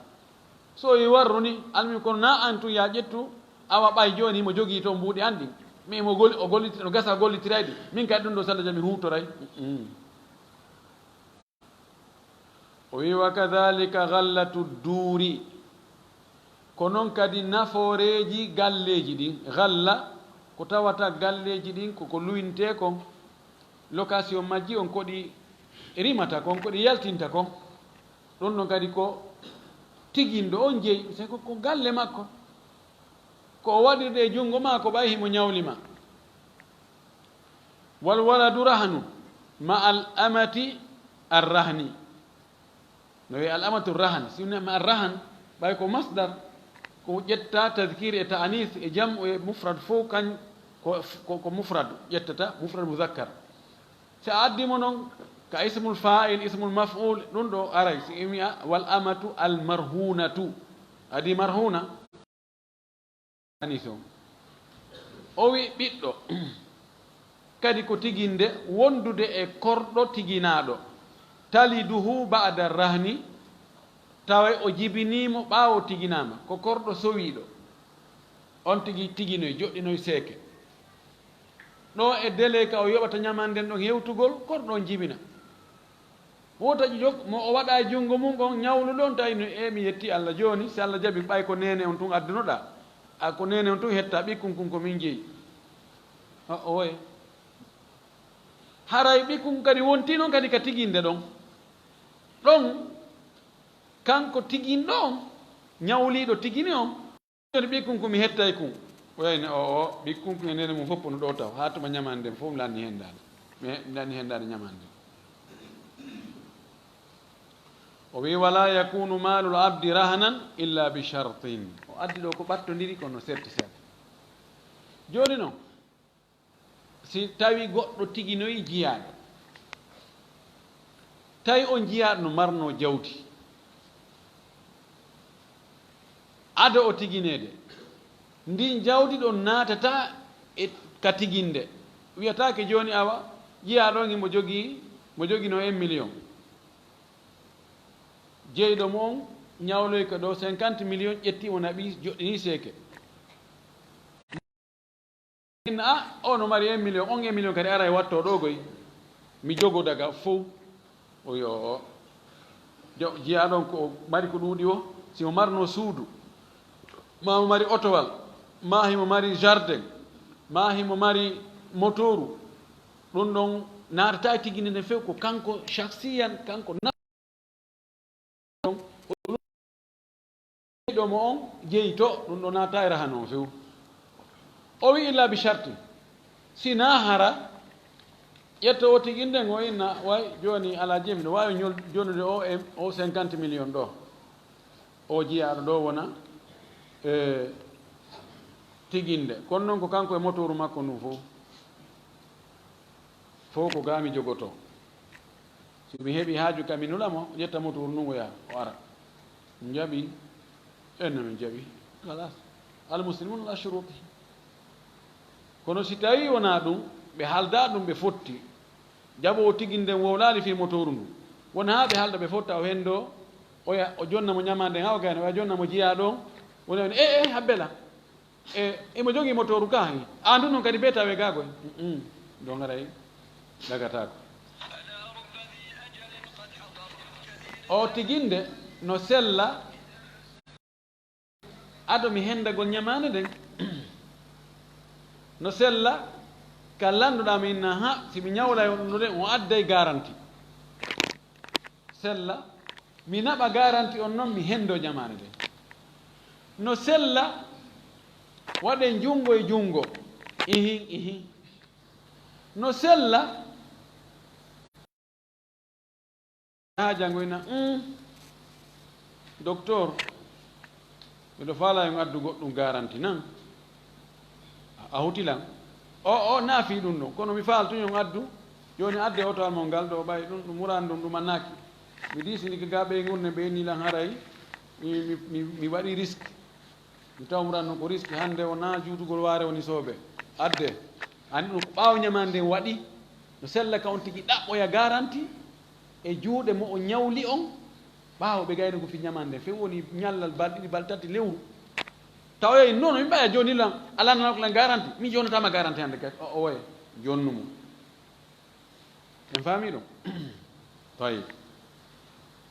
So o wii warru ni, almin kono na an tun ya ƴettu, awa ɓay jooni himo jogii toon mbuuɗi an ɗin. Mi himo gol-, o golliti-, no gasa o gollitiray ɗi. Min kadi ɗum ɗo salla jam mi huutoray. Mm-mm. O wi, "Wa kadhalika ghallatu duuri." Ko noon kadi nafooreeji galleeji ɗin. Ghalla, ko tawata galleeji ɗin ko, ko luwintee kon, location majji on, ko ɗi rimata kon, ko ɗi yaltinta kon. Ɗum ɗon kadi ko tiginɗo on jeyi, c'est que ko galle makko. Ko o waɗirde e junngo maa ko ɓay himo ñawli ma. "Wal waladu rahnu ma al amati ar rahni." No wiye al amatu rahan, si woni ma rahan, ɓay ko masdar, ko ƴetta tadhkir e ta'anis e jam'u e mufrad fof, kañ ko, ko, ko mufrad ƴettata, mufrad muzakkar. Si a addi mo noon ka ismul fa'il, ismul maf'ul, ɗum ɗo aray, si imi a, "Wal amatu al marhunatu." Adi marhuna. Anis on. O wi, "Ɓiɗɗo kadi ko tiginde wondude e korɗo tiginaaɗo, taliduhu ba'da rahni, tawa o jibinii mo ɓaawo tiginaama, ko korɗo sowiiɗo, on tigi tiginoy, joɗɗinoy seeke. Ɗo e délai ka o yoɓata ñamande nden ɗon hewtugol, korɗo on jibina." Wota ƴoƴ mo o waɗa e junngo mum on ñawluɗo on, tawi no, "E, mi yetti Allah, jooni si Allah jaɓi, ɓay ko neene on tun addunoɗaa, a, ko neene on tun hetta, ɓikkun kun ko min jeyi." O, oye. Haray ɓikkun kadi wonti noon kadi ka tiginde ɗon. Ɗon, kanko tiginɗo on, ñawliiɗo tigini on, Jooni ɓikkun kun mi hettay kun. O yayni o, o, ɓikkun kun e neene mum fof no ɗo taw. Haa tuma ñamande nden fof mi lanni hen daade. Mi he-, mi lanni hen daade ñamande nden. O wi, "Wala yakunu malul abdi rahanan illa bi shartin." O addi ɗo ko ɓattondiri kono serti serti. Jooni noon, si tawi goɗɗo tiginoyi jiyaaɗo, tawi on jiyaaɗo no marno jawdi, ado o tigineede, ndin jawdi ɗon naatata e ka tiginde, wiyataake jooni awa jiyaaɗo on himo jogii, mo joginoo un million, jeyɗo mo on ñawloyke ɗo cinquante million, ƴetti mo naɓi, joɗɗini seeke. Inna, "A, o no mari un million, on un million kadi ara e watto ɗo goy. Mi jogo daga fow." O yo, o. Jo-, jiya ɗon ko o mari ko ɗuuɗi o, si mo marno suudu, ma mo mari otowal, ma himo mari jardin, ma himo mari motoru, ɗum ɗon naatata e tiginde nden few ko kanko shakhsiyan, kanko na-, ɗo mo on jeyi to, ɗum ɗo naata e raha non few. O wi illa bi sharti, si na hara ƴetto o tigi nden o inna, way jooni ala jemi, no waawi ñol-, jonude o e o cinquante million ɗo. O jiyaaɗo ɗo wona, e, tiginde. Kono noon ko kanko e motoru makko ndun fow. Fow ko ga mi jogoto. Si mi heɓi haaju ka mi nula mo, ƴetta motoru ndun o yaha, o ara. Njaɓi, en no min njaɓi. Khalas. Al muslimun ala shuruti. Kono si tawi wona ɗum, ɓe halda ɗum, ɓe fotti. Jaɓoowo tigi nden wowlaali fii motooru ndu. Won haa ɓe halda ɓe fotta, o hendo, oya, o jonna mo ñamaande nden, haa o gayna, oya jonna mo jiyaa ɗon. Woni on, e, e, habbela. E, imo jogii motooru ka, he. Aan ɗum noon kadi bee tawee gaagoy. Mm, ɗo ngaray dagataako. O tiginde no sella ado mi hendagol ñamaande nden. No sella ka landuɗaa mi inna, ha, si mi ñawlay on ɗum ɗo de, on adday garanti. Sella, mi naɓa garanti on noon, mi hendo ñamaande nden. No sella waɗen junngo e junngo. Ihin, ihin. No sella. Haa janngo ina, "Mm, docteur, miɗo faalaa en addu goɗɗum garanti nan." A, a huti lan. O, o naafi ɗum ɗon. Kono mi faal tun on addu. Jooni adde oto almol ngal ɗo, ɓay ɗum, ɗum muraani ɗum, ɗum annaaki. Mi diisini ka ɓe ngurnde, ɓe inni lan haray mi, mi, mi, mi waɗi risque. Mi tawa muraano ko risque hannde o na juutugol waare woni soobe. Adde. Ani ɗum ko ɓaawo ñamaande nden waɗi. No sella ka on tigi ɗaɓɓoya garanti e juuɗe mo o ñawli on. Ɓaawo ɓe gayno ko fi ñamaande nden. Few woni ñallal bal ɗiɗi, bal tati lewru. Tawoyay noon, mi ɓaya jooni lan, alaa nan ko lan garanti. Mi jonnataama garanti hannde kadi. O, o woye. Jonnu mo. En faami ɗum? Tayyib.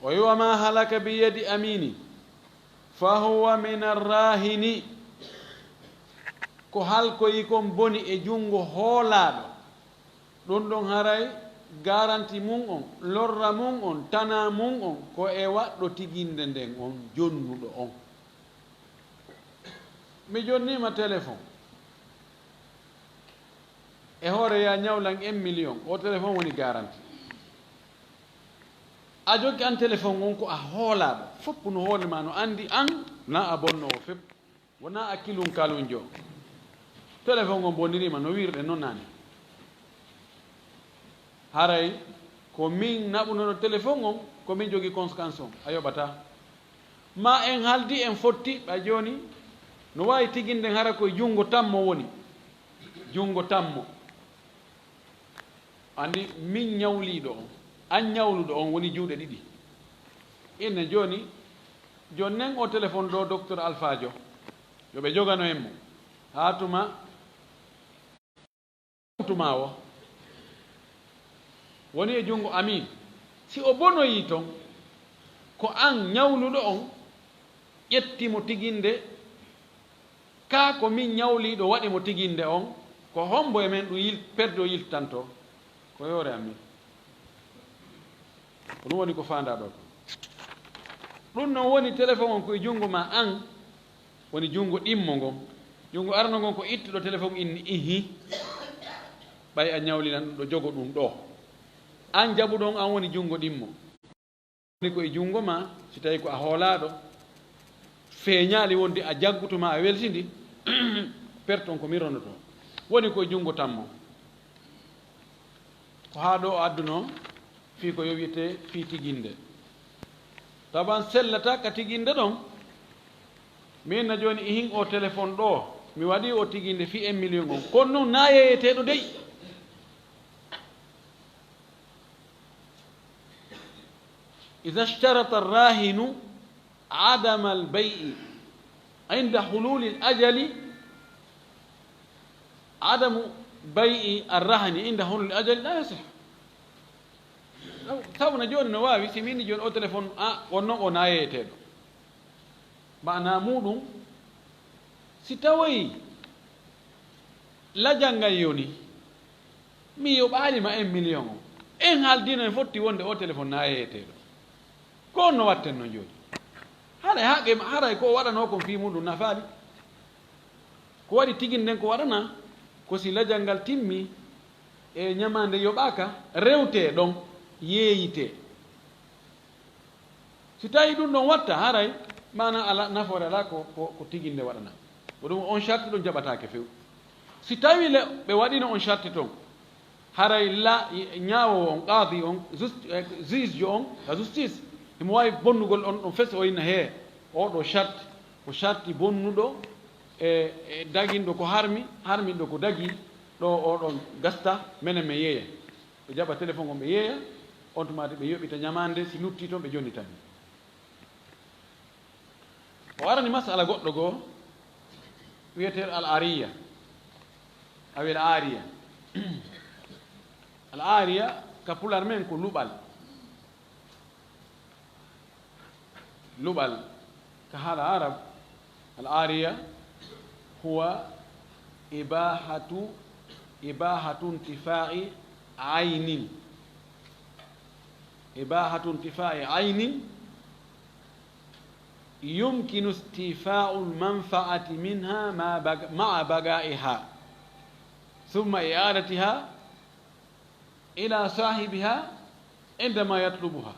O wi: "Wa ma halaka bi yadi amini, fa huwa min arrahini." Ko halkoyi kon boni e junngo hoolaaɗo. Ɗun ɗon haray garanti mun on, lorra mun on, tana mun on, ko e waɗɗo tiginde nden on, jonnuɗo on. Mi jonniima telefon. E hoore ya ñawlan en million, o telefon woni garanti. A jokki an telefon on ko a hoolaaɗo, fof no hoore ma no anndi an, na a bonnoowo fep, wona a kilun kalunjo. Telefon on boniriima no wirɗe non nani. Haray ko min naɓunoɗo telefon on, ko min jogi conséquence on, a yoɓata. Ma en haldi en fotti, ɓay jooni no waawi tiginden hara koye junngo tammo woni. Junngo tammo. Anndi min ñawliiɗo on, an ñawluɗo on woni juuɗe ɗiɗi. Inne jooni, jonnen o telefon ɗo Docteur Alfaajo, yo ɓe jogano en mo. Haa tuma tuma o woni e junngo amin. Si o bonoyii ton, ko an ñawluɗo on ƴetti mo tiginde, kaa ko min ñawliiɗo waɗi mo tiginde on, ko hombo e men ɗum yil-, perdo yiltanto? Ko yoore amin. Ko ɗum woni ko faandaa ɗo ko. Ɗum non woni telefon on ko e junngo ma an, woni junngo ɗimmo ngon. Junngo arano ngon ko ittuɗo telefon inni ihi. Ɓay a ñawlinan ɗum ɗo jogo ɗum ɗo. An jaɓuɗon an woni junngo ɗimmo. Woni ko e junngo ma, si tawi ko a hoolaaɗo, feeñaali wonde a jaggutu ma a weltindi, perte on ko min rondoto. Woni ko e junngo tammo. Ko haa ɗo o adduno fii ko yowitee fii tiginde. Taban sellata ka tiginde ɗon. Min na jooni ihin o telefon ɗo, mi waɗi o tiginde fii en million on. Kono non na yeeyeteeɗo dey. إذا اشترط الراهن عدم البيع عند حلول الأجل، عدم بيع الرهن عند حلول الأجل لا يصح. Sabu na jooni no waawi, si min ni jooni o telefon, a, on non o na yeeyeteeɗo. Maanaa muuɗum, si tawoyi lajal ngal yoni, mi yoɓaali ma en million o. En haaldino en fotti wonde o telefon na yeeyeteeɗo. Ko on no watten non jooni? Haray haqqe ma, haray ko o waɗanoo kon fii muuɗum nafaali. Ko waɗi tiginde nden ko waɗanaa, ko si lajal ngal timmi e ñamaande yoɓaaka, rewtee ɗon, yeeyitee. Si tawi ɗum ɗon watta, haray maana ala, nafoore ala ko, ko, ko tiginde waɗana. Ko ɗum on sharti ɗon jaɓataake few. Si tawi le, ɓe waɗino on sharti ton, haray la, ñaawowo on, qaadi on, jus-, eh, juge jo on, la justice, himo waawi bonnugol on ɗon fes, o inna hee, oo ɗoo sharti, ko sharti bonnuɗo, e, e daginɗo ko harmi, harminɗo ko dagi, ɗo oo ɗon gasta, menen men yeeya. Ɓe jaɓa telefon on, ɓe yeeya, on tuma ɓe yoɓita ñamaande, si lutti ton, ɓe jonnita ɗum. O arani masala goɗɗo goo, wiyeteeɗo al ariya. A wiya al ariya. Al ariya, ka pular men ko luɓal. Luɓal, ka haala arab, al ariya huwa ibahatu, ibahatu intifa'i aynin. Ibahatu intifa'i aynin yumkinu istifa'u al-manfa'ati minha ma bag-, ma'a baga'iha, thumma i'adatiha ila sahibiha indama yatlubuha.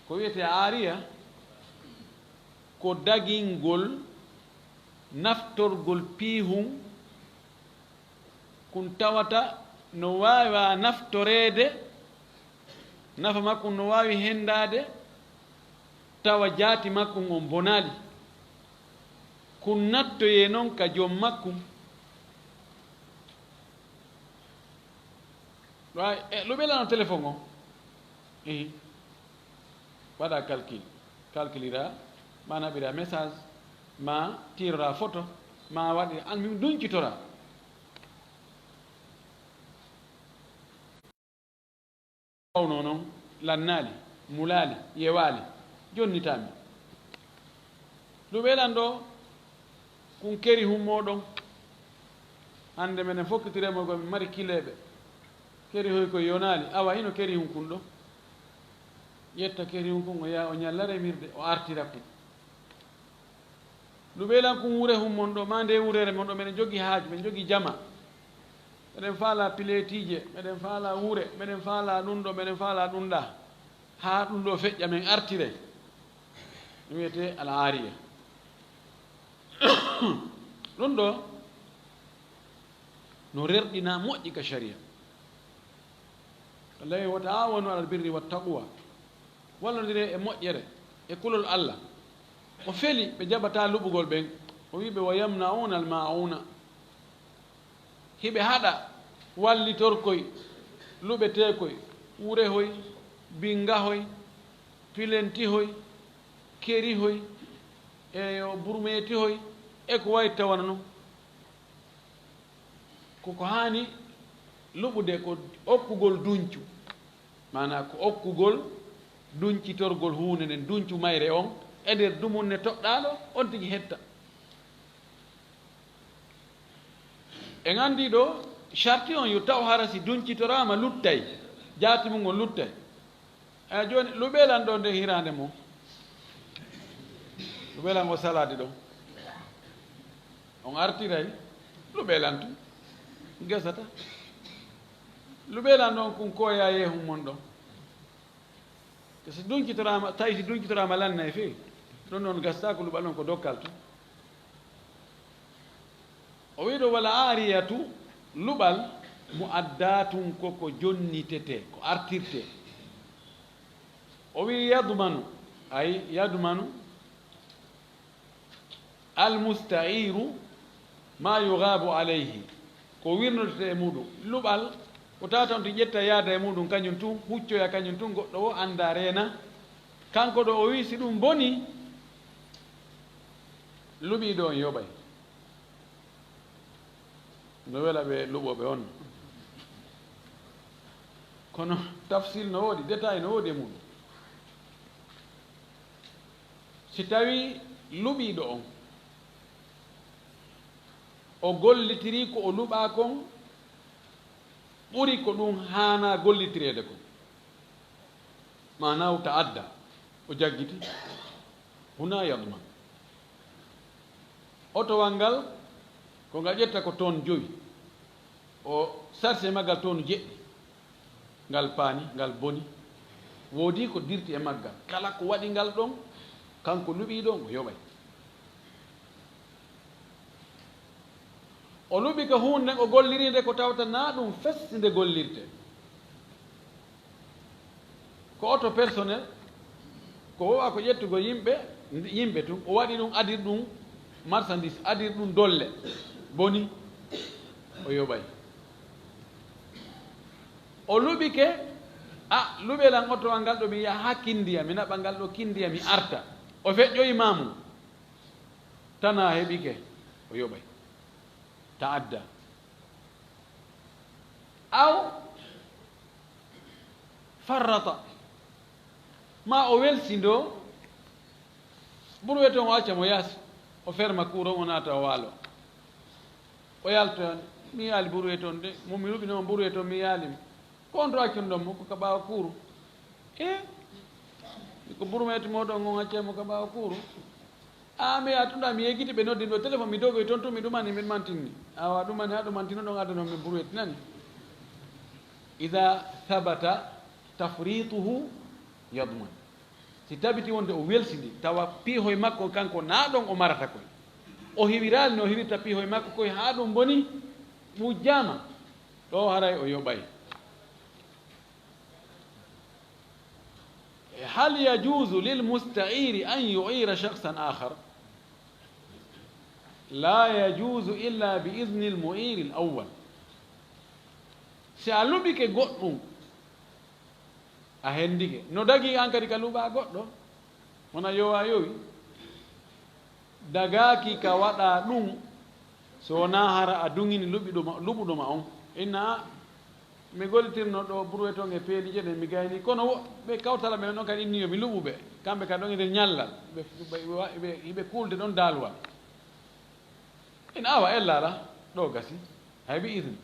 Ko wiyetee aariya, ko dagingol naftorgol piihun kun tawata no waawa naftoreede, nafa makkun no waawi hendaade, tawa jaati makkun on bonaali. Kun nattoyee non ka joom makkun. Ɗo ay, e, luɓelano téléphone o. Ehi. Waɗa calcul. Calculira, ma naɓira message, ma tirora photo, ma waɗi, an min duñcitora. Wawno non. lannaali, mulaali, yewaali, jonnitaami. Luɓeelan ɗo, kun keri hummoo ɗon. Hannde menen fokkitire mo ko min mari kileeɓe. Keri hoy ko yonaali, awa hino keri hun kun ɗo. Ƴetta keri hun kun, o yaha o ñalla remirde, o artira kun. Luɓeelan kun wure hun mon ɗo, maa nde wurere mon ɗo, menen jogi haaju, men jogi jama. Meɗen faala pileetiije, meɗen faala wure, meɗen faala ɗun ɗo, meɗen faala ɗun ɗa. Haa ɗun ɗo feƴƴa men artire. Ɗun wiyetee al aariya. Ɗun ɗo no rerɗina moƴƴi ka sharia. Wallahi, wa ta'awanu alal birri wat taqwa. Wallondiree e moƴƴere e kulol Alla. O feli ɓe jaɓataa luɓugol ɓen. O wi'i ɓe, "Wa yamna'una al ma'una." Hiɓe haɗa wallitorkoy, luɓeteekoy, wurehoy, bingahoy, pilentihoy, kerihoy, e yo burmeetihoy, e ko wayi tawana non. Ko ko haani luɓude ko okkugol duncu, maanaa ko okkugol duncitorgol huunde nden, duncu mayre on, e nder dumunne toɗɗaaɗo, on tigi hetta. En anndi ɗo, sharti on yo taw hara si duncitoraama luttay, jaati mum on luttay. Eyi, jooni, luɓeelan ɗo nde hiraande mo. Luɓeelan o salaade ɗo. On artiray luɓeelan tun. Gesata. Luɓeelan ɗon kun koya yeehun mon ɗon. Te si duncitoraama, tawi si duncitoraama lanna e fii. Ɗon ɗon gasata ko luɓal on ko dokkal tun. O wi'i ɗo, "Wal aariyatu, luɓal, mu'addaatun ko ko jonnitetee, ko artirtee." O wi'i, "Yadmanu, ay, yadmanu al musta'iiru ma yughaabu alayhi." Ko wirnotee e muɗum. Luɓal, ko tawata on tigi ƴetta yaada e muɗum, kañum tun, huccoya kañum tun, goɗɗo o annda reena. Kanko ɗo o wi'i, si ɗum boni, luɓiiɗo on yoɓay. No wela ɓe luɓooɓe on. Kono tafsil no woodi, détail no woodi e muɗum. Si tawii luɓiiɗo on, o gollitirii ko o luɓaa kon, ɓuri ko ɗum haanaa gollitireede kon. Maanaa o ta'adda, o jaggiti, huna yadman. Otowal ngal, ko ngal ƴetta ko ton jowi, o sarse maggal ton jeɗɗi, ngal paani, ngal boni, woodi ko dirti e maggal. Kala ko waɗi ngal ɗon, kanko luɓiiɗo on, o yoɓay. O luɓi ko huunde nden o golliri nde ko tawata na ɗum fes nde gollirte. Ko oto personnel, ko wowa ko ƴettugol yimɓe, yimɓe tun. O waɗi ɗum, adir ɗum marchandise, adir ɗum dolle. Boni, o yoɓay. O luɓike, a, luɓelan otowal ngal ɗo mi yaha haa Kindiya, mi naɓa ngal ɗo Kindiya, mi arta. O feƴƴoyi ma mum. Tana heɓike, o yoɓay. Ta'adda. Aw farrata. Ma o welsindo, burwete on o acca mo yaasi, o ferma kuuron, o naata, o waalo. O yaltoyan, mi yaali burwete on de, mo mi luɓino on burwete on, mi yaali mo. Ko on to accunɗon mo, ko ka ɓaawo kuuru. E, ko burmeeti mooɗon on accay mo ka ɓaawo kuuru. A, mi a tunda, mi yeggiti ɓe noddin ɗo téléphone, mi dogoy ton tun, mi ɗumani, min mantinni. Awa ɗumani, ha ɗumantinoɗon addanon min burweti nani. Ida sabata tafrituhu yadman. Si tabiti wonde o welsidi, tawa piihoy makko kanko na ɗon o marata koy. O hiwiraali no hiwirta piihoy makko koy, ha ɗum boni, wujjama. Ɗo haray o yoɓay. هل يجوز للمستعير أن يعير شخصا آخر؟ لا يجوز إلا بإذن المعير الأول. Si a luɓike goɗɗum, a hendike. No dagi an kadi ka luɓa goɗɗo? Wona yowa yowi? Dagaaki ka waɗa ɗum, so wonaa hara a duŋini luɓiɗo ma, luɓuɗo ma on. Inna Mi gollitirno ɗo burwe ton e peelije ɗen, mi gayni. Kono wo-, ɓe kawtala ɓe ɗon kadi inni yo mi luɓu ɓe. Kamɓe kadi ɗon e nder ñallal. Ɓe, ɓe, ɓe, ɓe, ɓe kuulde ɗon daalwal. Ina awa ella ala, ɗo gasi. Hay bi idin.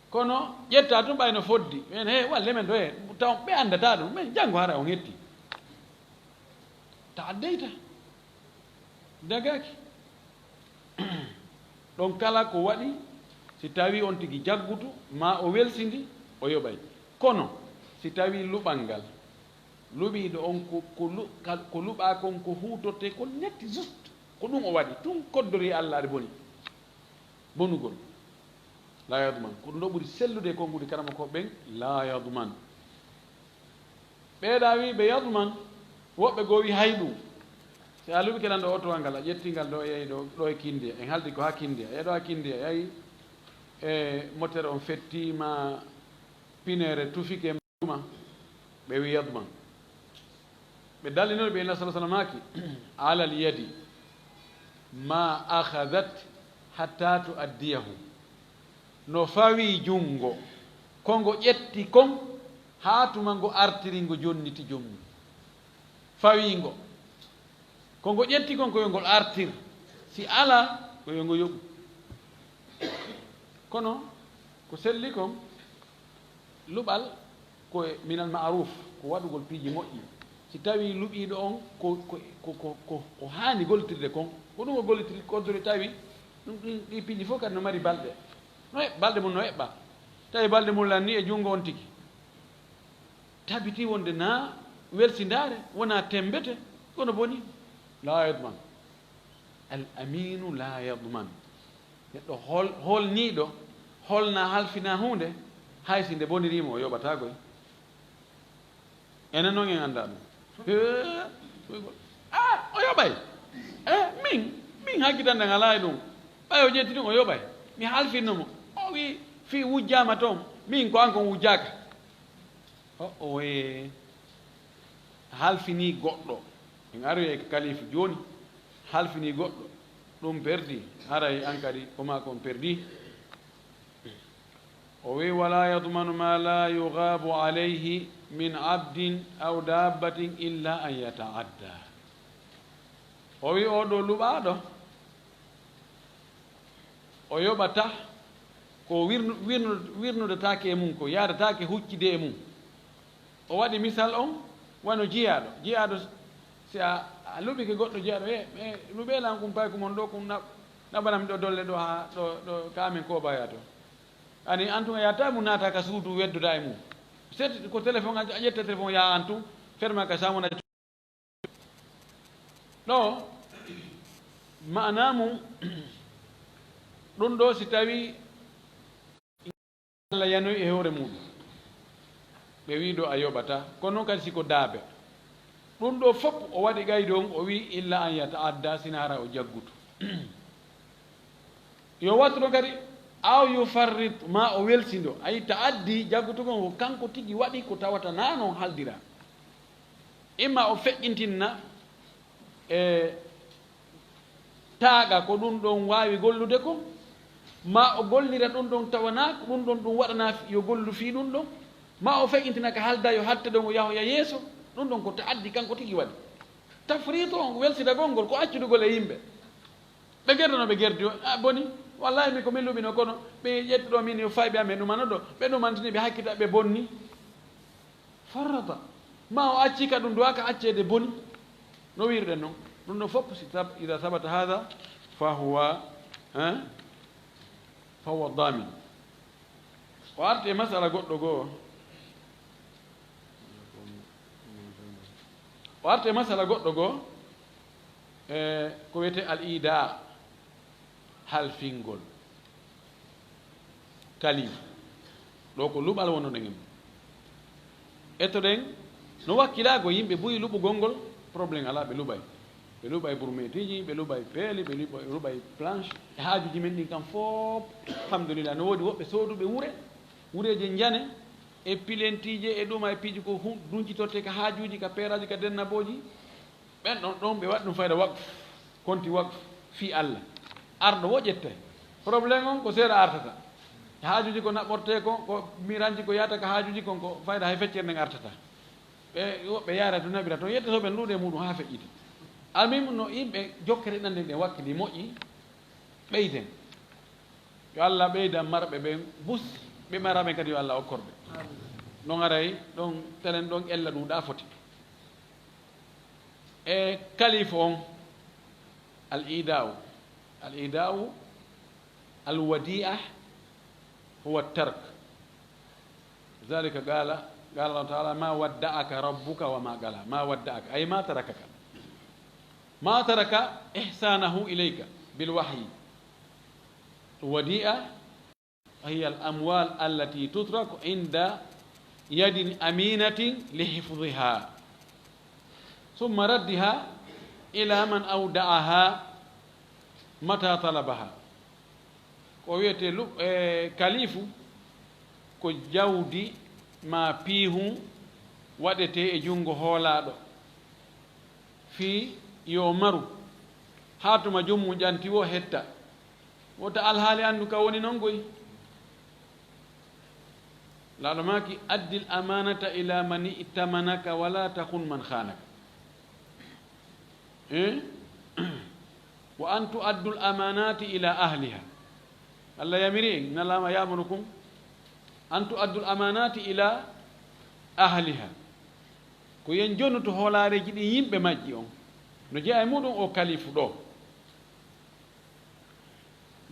Kono ƴetta tun ɓay no foddi. Men he, walle men ɗo he. Taw ɓe anndataa ɗum. Men janngo hara on hetti. Ta'addayta. Dagaaki. Ɗon kala ko waɗi, si tawii on tigi jaggutu, maa o welsindi, o yoɓay. Kono, si tawii luɓal ngal, luɓiiɗo on ko, ko lu-, kal-, ko luɓaa kon, ko huutortee kon netti juste, ko ɗum o waɗi, tun koddorii Alla aɗa boni. Bonugol. Laa yadman. Ko ɗum ɗo ɓuri sellude e konnguɗi karamokooɓe ɓen, laa yadman. Ɓeeɗa wi ɓe yadman, woɓɓe goo wi hay ɗum. Si a luɓike lan ɗo oto ngal, a ƴetti ngal ɗo, yehi ɗo, ɗo e Kindiya, en haldi ko haa Kindiya, yehi ɗo haa Kindiya, yehi e motere on fettiima, pinere tufike ma, ɓe wi yadman. Ɓe dallinori ɓe, Nabi sallallahu alaihi wasallam maaki, "Alal yadi ma akhadat hatta tuaddiyahu." No fawii junngo, ko ngo ƴetti kon, haa tuma ngo artiri ngo jonniti joom mum. Fawii ngo. Ko ngo ƴetti kon, ko yo ngol artir. Si alaa, ko yo ngo yoɓu. Kono, ko selli kon, luɓal ko e minal ma'ruf, ko waɗugol piiji moƴƴi. Si tawii luɓiiɗo on ko, ko, ko, ko, ko, ko haani gollitirde kon, ko ɗum o gollitiri, koddori tawi ɗum, ɗum, ɗi piiji fof kadi no mari balɗe. No e-, balɗe mum no eɓɓa. Tawi balɗe mum lan ni e junngo on tigi. Tabiti wonde na welsindaare, wona temmbete, kono boni. Laa yadman. Al aminu laa yadman. Neɗɗo hol-, holniiɗo, holna halfina huunde, hay si nde boniriimo, o yoɓataa koy. Enen noon en anndaa ɗum. Hee, ah, o yoɓay. Eh, min, min hakkitande ngalaa e ɗum. Ɓay o ƴetti ɗum, o yoɓay. Mi halfinno mo. O wi, fii wujjaama toon. Min ko an kon wujjaaka. O, o, e, halfinii goɗɗo. En aroyi e kalifu jooni. Halfinii goɗɗo. Ɗum perdi. Haray an kadi, ko maa kon perdi. O wi, "Wala yadmanu ma la yughabu alayhi min abdin aw dabbatin illa an yata'adda." O wi, "Oo ɗoo luɓaaɗo, o yoɓata ko wirnu-, wirnu-, wirnudataake e mum, ko yaadataake huccide e mum." O waɗi misal on wano jiyaaɗo. Jiyaaɗo, si a, a luɓike goɗɗo jiyaaɗo, "E, e, luɓee lan kun payku mon ɗoo, kun na-, naɓanam ɗoo dolle ɗoo haa ɗoo, ɗoo ka amen ko baya to." Ani, an tun a yaata mu naata ka suudu wedduda e mum. Set ko téléphone, a ƴetta téléphone yaa an tun, ferma ka samu na ɗo, maanaa mum, ɗum ɗo si tawii Allah yanoyi e hoore muɗum, ɓe wii ɗo a yoɓata, kono noon kadi si ko daabe. Ɗum ɗo fof o waɗi qaydu on, o wii illa an yataadda, sina hara o jaggutu. Yo wattu ɗon kadi, aw yufarrit, ma o welsindo. Ayi, ta'addi, jaggutugol ko kanko tigi waɗi ko tawata na noon haldira. Imma o feƴƴintinna e taaqa ko ɗum ɗon waawi gollude ko, ma o gollira ɗum ɗon tawa na ko ɗum ɗon ɗum waɗana yo gollu fii ɗum ɗon, ma o feƴƴintina ka halda yo hatte ɗon o yahoya yeeso, ɗum ɗon ko ta'addi kanko tigi waɗi. Tafriitu on, welsitagol ngol, ko accudugol e yimɓe. Ɓe gerda no ɓe gerdi o, a boni, wallahi min ko min luɓino, kono ɓe ƴetti ɗo min yo fayɓe amen ɗumano ɗo, ɓe ɗumantini ɓe hakkita ɓe bonni. Farrata. Ma o acci ka ɗum duwaka acceede boni. No wirɗen noon. Ɗum ɗo fof si tab-, ida sabata hada, fa huwa, hein? Fa huwa damin. O arti e masala goɗɗo goo. O arti e masala goɗɗo goo, e ko wiyetee al ida, halfingol. Kali. Ɗo ko luɓal wonnoɗen e mum. Ettoɗen no wakkilaago yimɓe buy luɓugol ngol, problème alaa, ɓe luɓay. Ɓe luɓay burmeetiiji, ɓe luɓay peeli, ɓe luɓay, luɓay planche. E haajuuji men ɗin kam fof, alhamdulillah, no woodi woɓɓe sooduɓe wure, wureeje njane, e pilentiije, e ɗuma, e piiji ko hu-, duncitorte ka haajuuji, ka peeraaji, ka dennabooji. Ɓen ɗon, ɗon ɓe waɗi ɗum fayda waqf, konti waqf fii Allah. Arɗo wo ƴette. Problème on ko seeɗa artata. Haajuuji ko naɓɓortee kon, ko miranji ko yahata ka haajuuji kon, ko fayda hay feccere nden artata. Ɓe woɓɓe yaara to naɓira toon, yettoto ɓen luude muɗum haa feƴƴita. Almuhim no yimɓe jokkere ɗan nden ɗen wakkili moƴƴi, ɓeyden. Yo Allah ɓeydan marɓe ɓen bus, ɓe mara ɓen kadi yo Allah okkor ɓe. Ɗon aray, ɗon telen, ɗon ella ɗum ɗa foti. E kalifu on, al ida'u, al ida'u, al wadi'a, huwa tark. Zalika qala, qala Allah ta'ala, ma wadda'aka rabbuka wa ma qala, ma wadda'aka, ay ma tarakaka. Ma taraka ihsanahu ilayka bil wahyi. Wadi'a hiya al amwal allati tutraku inda yadin aminatin li hifdhiha, thumma raddiha ila man awda'aha mata talabaha. Ko wiyetee lu-, e, kalifu, ko jawdi maa piihun waɗetee e junngo hoolaaɗo, fii yo maru, haa tuma joomum ƴanti woo hetta. Wota alhaali anndu ka woni non goy. Laaɗo maaki, "Addil amanata ila mani itamanaka wala takhun man khanaka." Eh? "Wa an tu'addul amanati ila ahliha." Allah yamiri en, nalama yamurukum, "An tu'addul amanati ila ahliha." Ko yen jonnuto hoolaareeji ɗin yimɓe majji on. No jeyaa e muɗum o kalifu ɗo.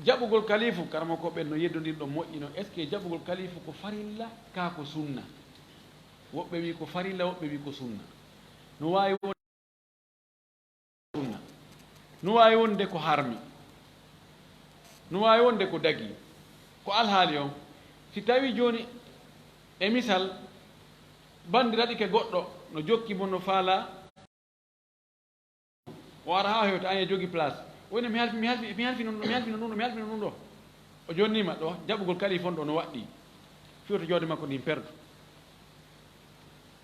Jaɓugol kalifu, karamoko ɓen no yeddondirɗo moƴƴi non. Est-ce que jaɓugol kalifu ko farilla, kaa ko sunna? Woɓɓe wi ko farilla, woɓɓe wi ko sunna. No waawi won-, sunna. No waawi wonde ko harmi. No waawi wonde ko dagi. Ko alhaali on. Si tawi jooni, e misal, banndiraaɗo ke goɗɗo no jokki mo, no faala, o ara haa hewta, an e jogi place. O wiya, "Mi halfi, mi halfi, mi halfino ɗum ɗo, mi halfino ɗum ɗo, mi halfino ɗum ɗo." O jonnima ɗo, jaɓugol kalifu on ɗo no waɗɗii. Fii woto jawdi makko ndin perdu.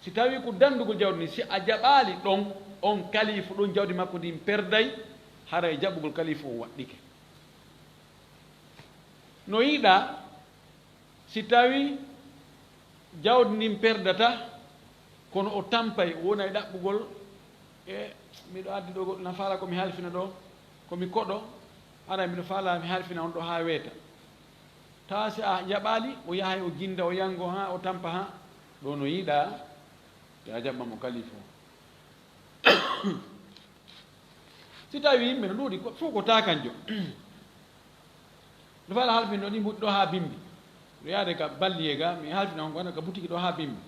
Si tawi ko danndugol jawdi ndin, si a jaɓaali ɗon, on kalifu ɗon jawdi makko ndin perday, haray jaɓugol kalifu on waɗɗike. No yiɗaa, si tawi jawdi ndin perdata, kono o tampay, wona e ɗaɓɓugol, e, "Miɗo addi ɗo goɗɗo na faala ko mi halfina ɗo, ko mi koɗo, ara miɗo faala mi halfina on ɗo haa weeta." Tawa si a jaɓaali, o yahay o jinnda, o yanngo haa, o tampa haa, ɗo no yiɗaa, ya jaɓɓa mo kalifu. Si tawi yimɓe no ɗuuɗi, ko, fof ko takanjo. No faala halfino ɗi mbuɗi ɗo haa bimbi. No yaade ka balliye ga, mi halfina on ko ka butiki ɗo haa bimbi.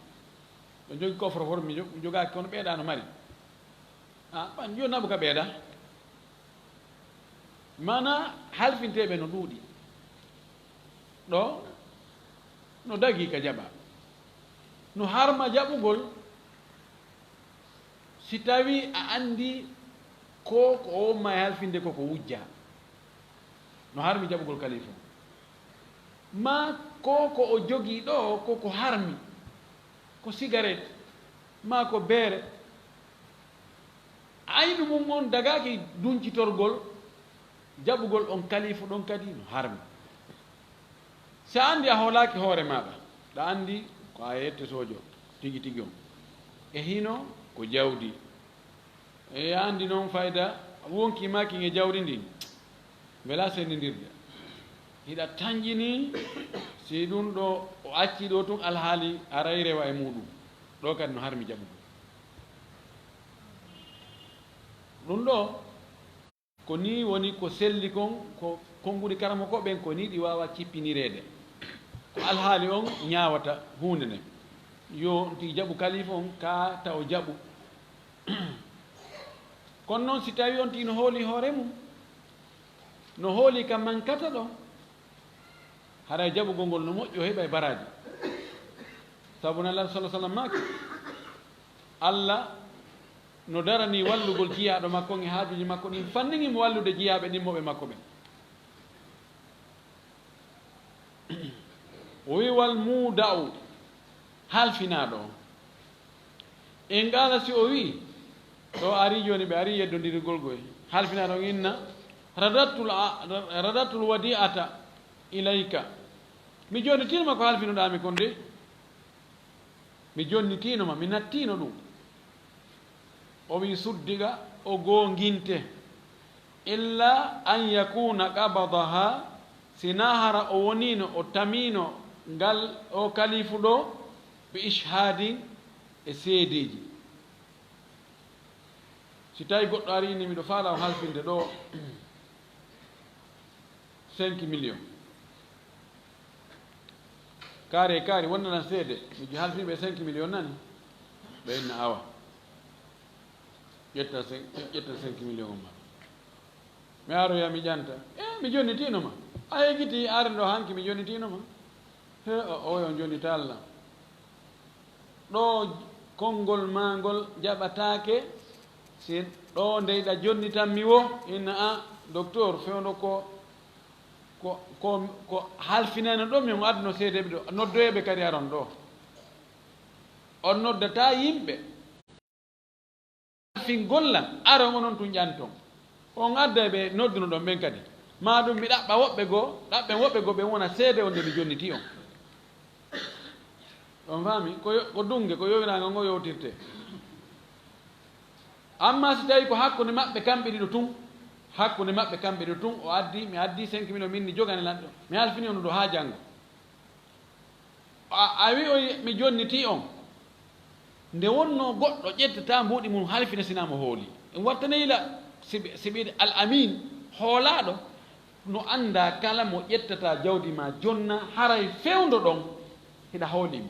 Ɗo jogi coffre-fort, mi jo-, mi jogaaki kono ɓeeɗa no mari. Ah, ɓan yo naɓu ka ɓeeɗa. Mana halfinteeɓe no ɗuuɗi. Ɗo no dagi ka jaɓa. No harma jaɓugol. Si tawi a anndi ko, ko o womma e halfinde ko, ko wujja, no harmi jaɓugol kalifu. Ma ko, ko o jogii ɗo, ko, ko harmi, ko sigaret, ma ko beere. Aynu mum on dagaaki duncitorgol, jaɓugol on kalifu ɗon kadi no harmi. Si a anndi a hoolaaki hoore maaɗa, ɗa anndi ko a yettotoojo tigi tigi on. E hino ko jawdi. E a anndi noon fayda wonki maa kin e jawdi ndin. Wela senndindirde. Hiɗa tanƴini, si ɗum ɗo o acci ɗo tun alhaali aray rewa e muɗum. Ɗo kadi no harmi jaɓugol. Ɗum ɗo, ko nii woni ko selli kon, ko konguɗi karamoko ɓen, ko nii ɗi waawa cippinireede. Ko alhaali on ñaawata huunde nden. Yo on tigi jaɓu kalifu on, kaa taw jaɓu. Kono noon, si tawi on tigi no hooli hoore mum, no hooli ka mankata ɗon, haray jaɓugol ngol no moƴƴi, o heɓay baraaji. Sabu Nulaaɗo, sallallahu alaihi wasallam, maaki, Allah no daranii wallugol jiyaaɗo makko on e haajuuji makko ɗin, fannin himo wallude jiyaaɓe ɗimmoɓe makko ɓen. O wi'i, "Wal muuda'u," halfinaaɗo on. En qaala, si o wi'i, ɗo ari jooni, ɓe ari yeddondirgol goy. Halfinaaɗo on inna, "Radattul a-, radattul wadi'ata ilayka." Mi jonnitiino ma ko halfinoɗaa mi kon de. Mi jonnitiino ma, mi nattiino ɗum. O wi'i suddiga o goonginte. Illa an yakuna qabadaha, si naa hara o woniino o tamiino ngal o kalifu ɗo, bi ishhadin, e seedeeji. Si tawi goɗɗo ari inni miɗo faala o halfinde ɗo cinq millions. Kaari e kaari wonnanan seede, mi halfii ɓe cinq millions nani. Ɓe inna awa. Ƴetta cin-, ƴetta cinq millions on ma. Mi aroya mi ƴanta. E, mi jonnitiino ma. A yejjiti are ɗo hanki mi jonnitiino ma. He, o, o, on jonnita Allah. Ɗo konngol maa ngol jaɓataake, si ɗo ndeyɗa jonnitan mi wo, inna a, docteur, fewndo ko, ko, ko, ko halfinano ɗo, min on adduno seedeeɓe ɗo, noddoyeeɓe kadi aron ɗo. On noddata yimɓe. Fin golla, aron onon tun ƴanton. On adda ɓe nodduno ɗon ɓen kadi. Maa ɗum mi ɗaɓɓa woɓɓe goo, ɗaɓɓen woɓɓe goo ɓen wona seede on nde mi jonniti on. On faami? Ko yo-, ko dunge, ko yowiraango ngo yowtirte. Amma si tawi ko hakkunde maɓɓe kamɓe ɗiɗo tun, hakkunde maɓɓe kamɓe ɗiɗo tun, o addi, mi addi cinq millions min ni jogane lanɗo. Mi halfini on ɗo haa janngo. A, a wi'oy mi jonnitii on. Nde wonnoo goɗɗo ƴettata mbuuɗi mum halfina sinaa mo hooli. En wattaneyla siɓi-, siɓiiɗe al amin, hoolaaɗo, no anndaa kala mo ƴettata jawdi ma jonna, haray fewndo ɗon hiɗa hooli mo.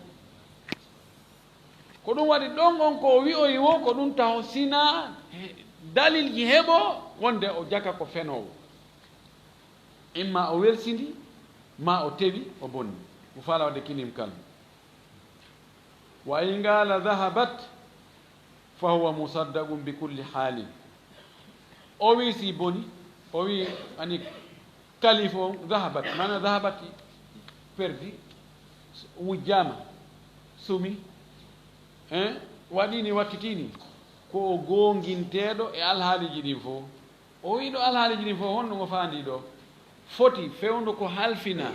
Ko ɗum waɗi ɗon on ko o wi'oyi wo ko ɗum taho sinaa he-, dalilji heɓoo wonde o jaka ko fenoowo. Imma o welsindi, ma o tewi, o bonni. Mo faala wadde kinim kal. Wa in qala dhahabat fa huwa musaddaqun bi kulli halin. O wi si boni, o wi ani kalifu on dhahabat, mana dhahabat perdi, wujjama, sumi, hein, waɗini, wattitini, ko o gonginteɗo e alhaaliji ɗin fof. O wi'i ɗo alhaaliiji ɗin fof, honno ngo faandii ɗo? Foti fewndo ko halfinaa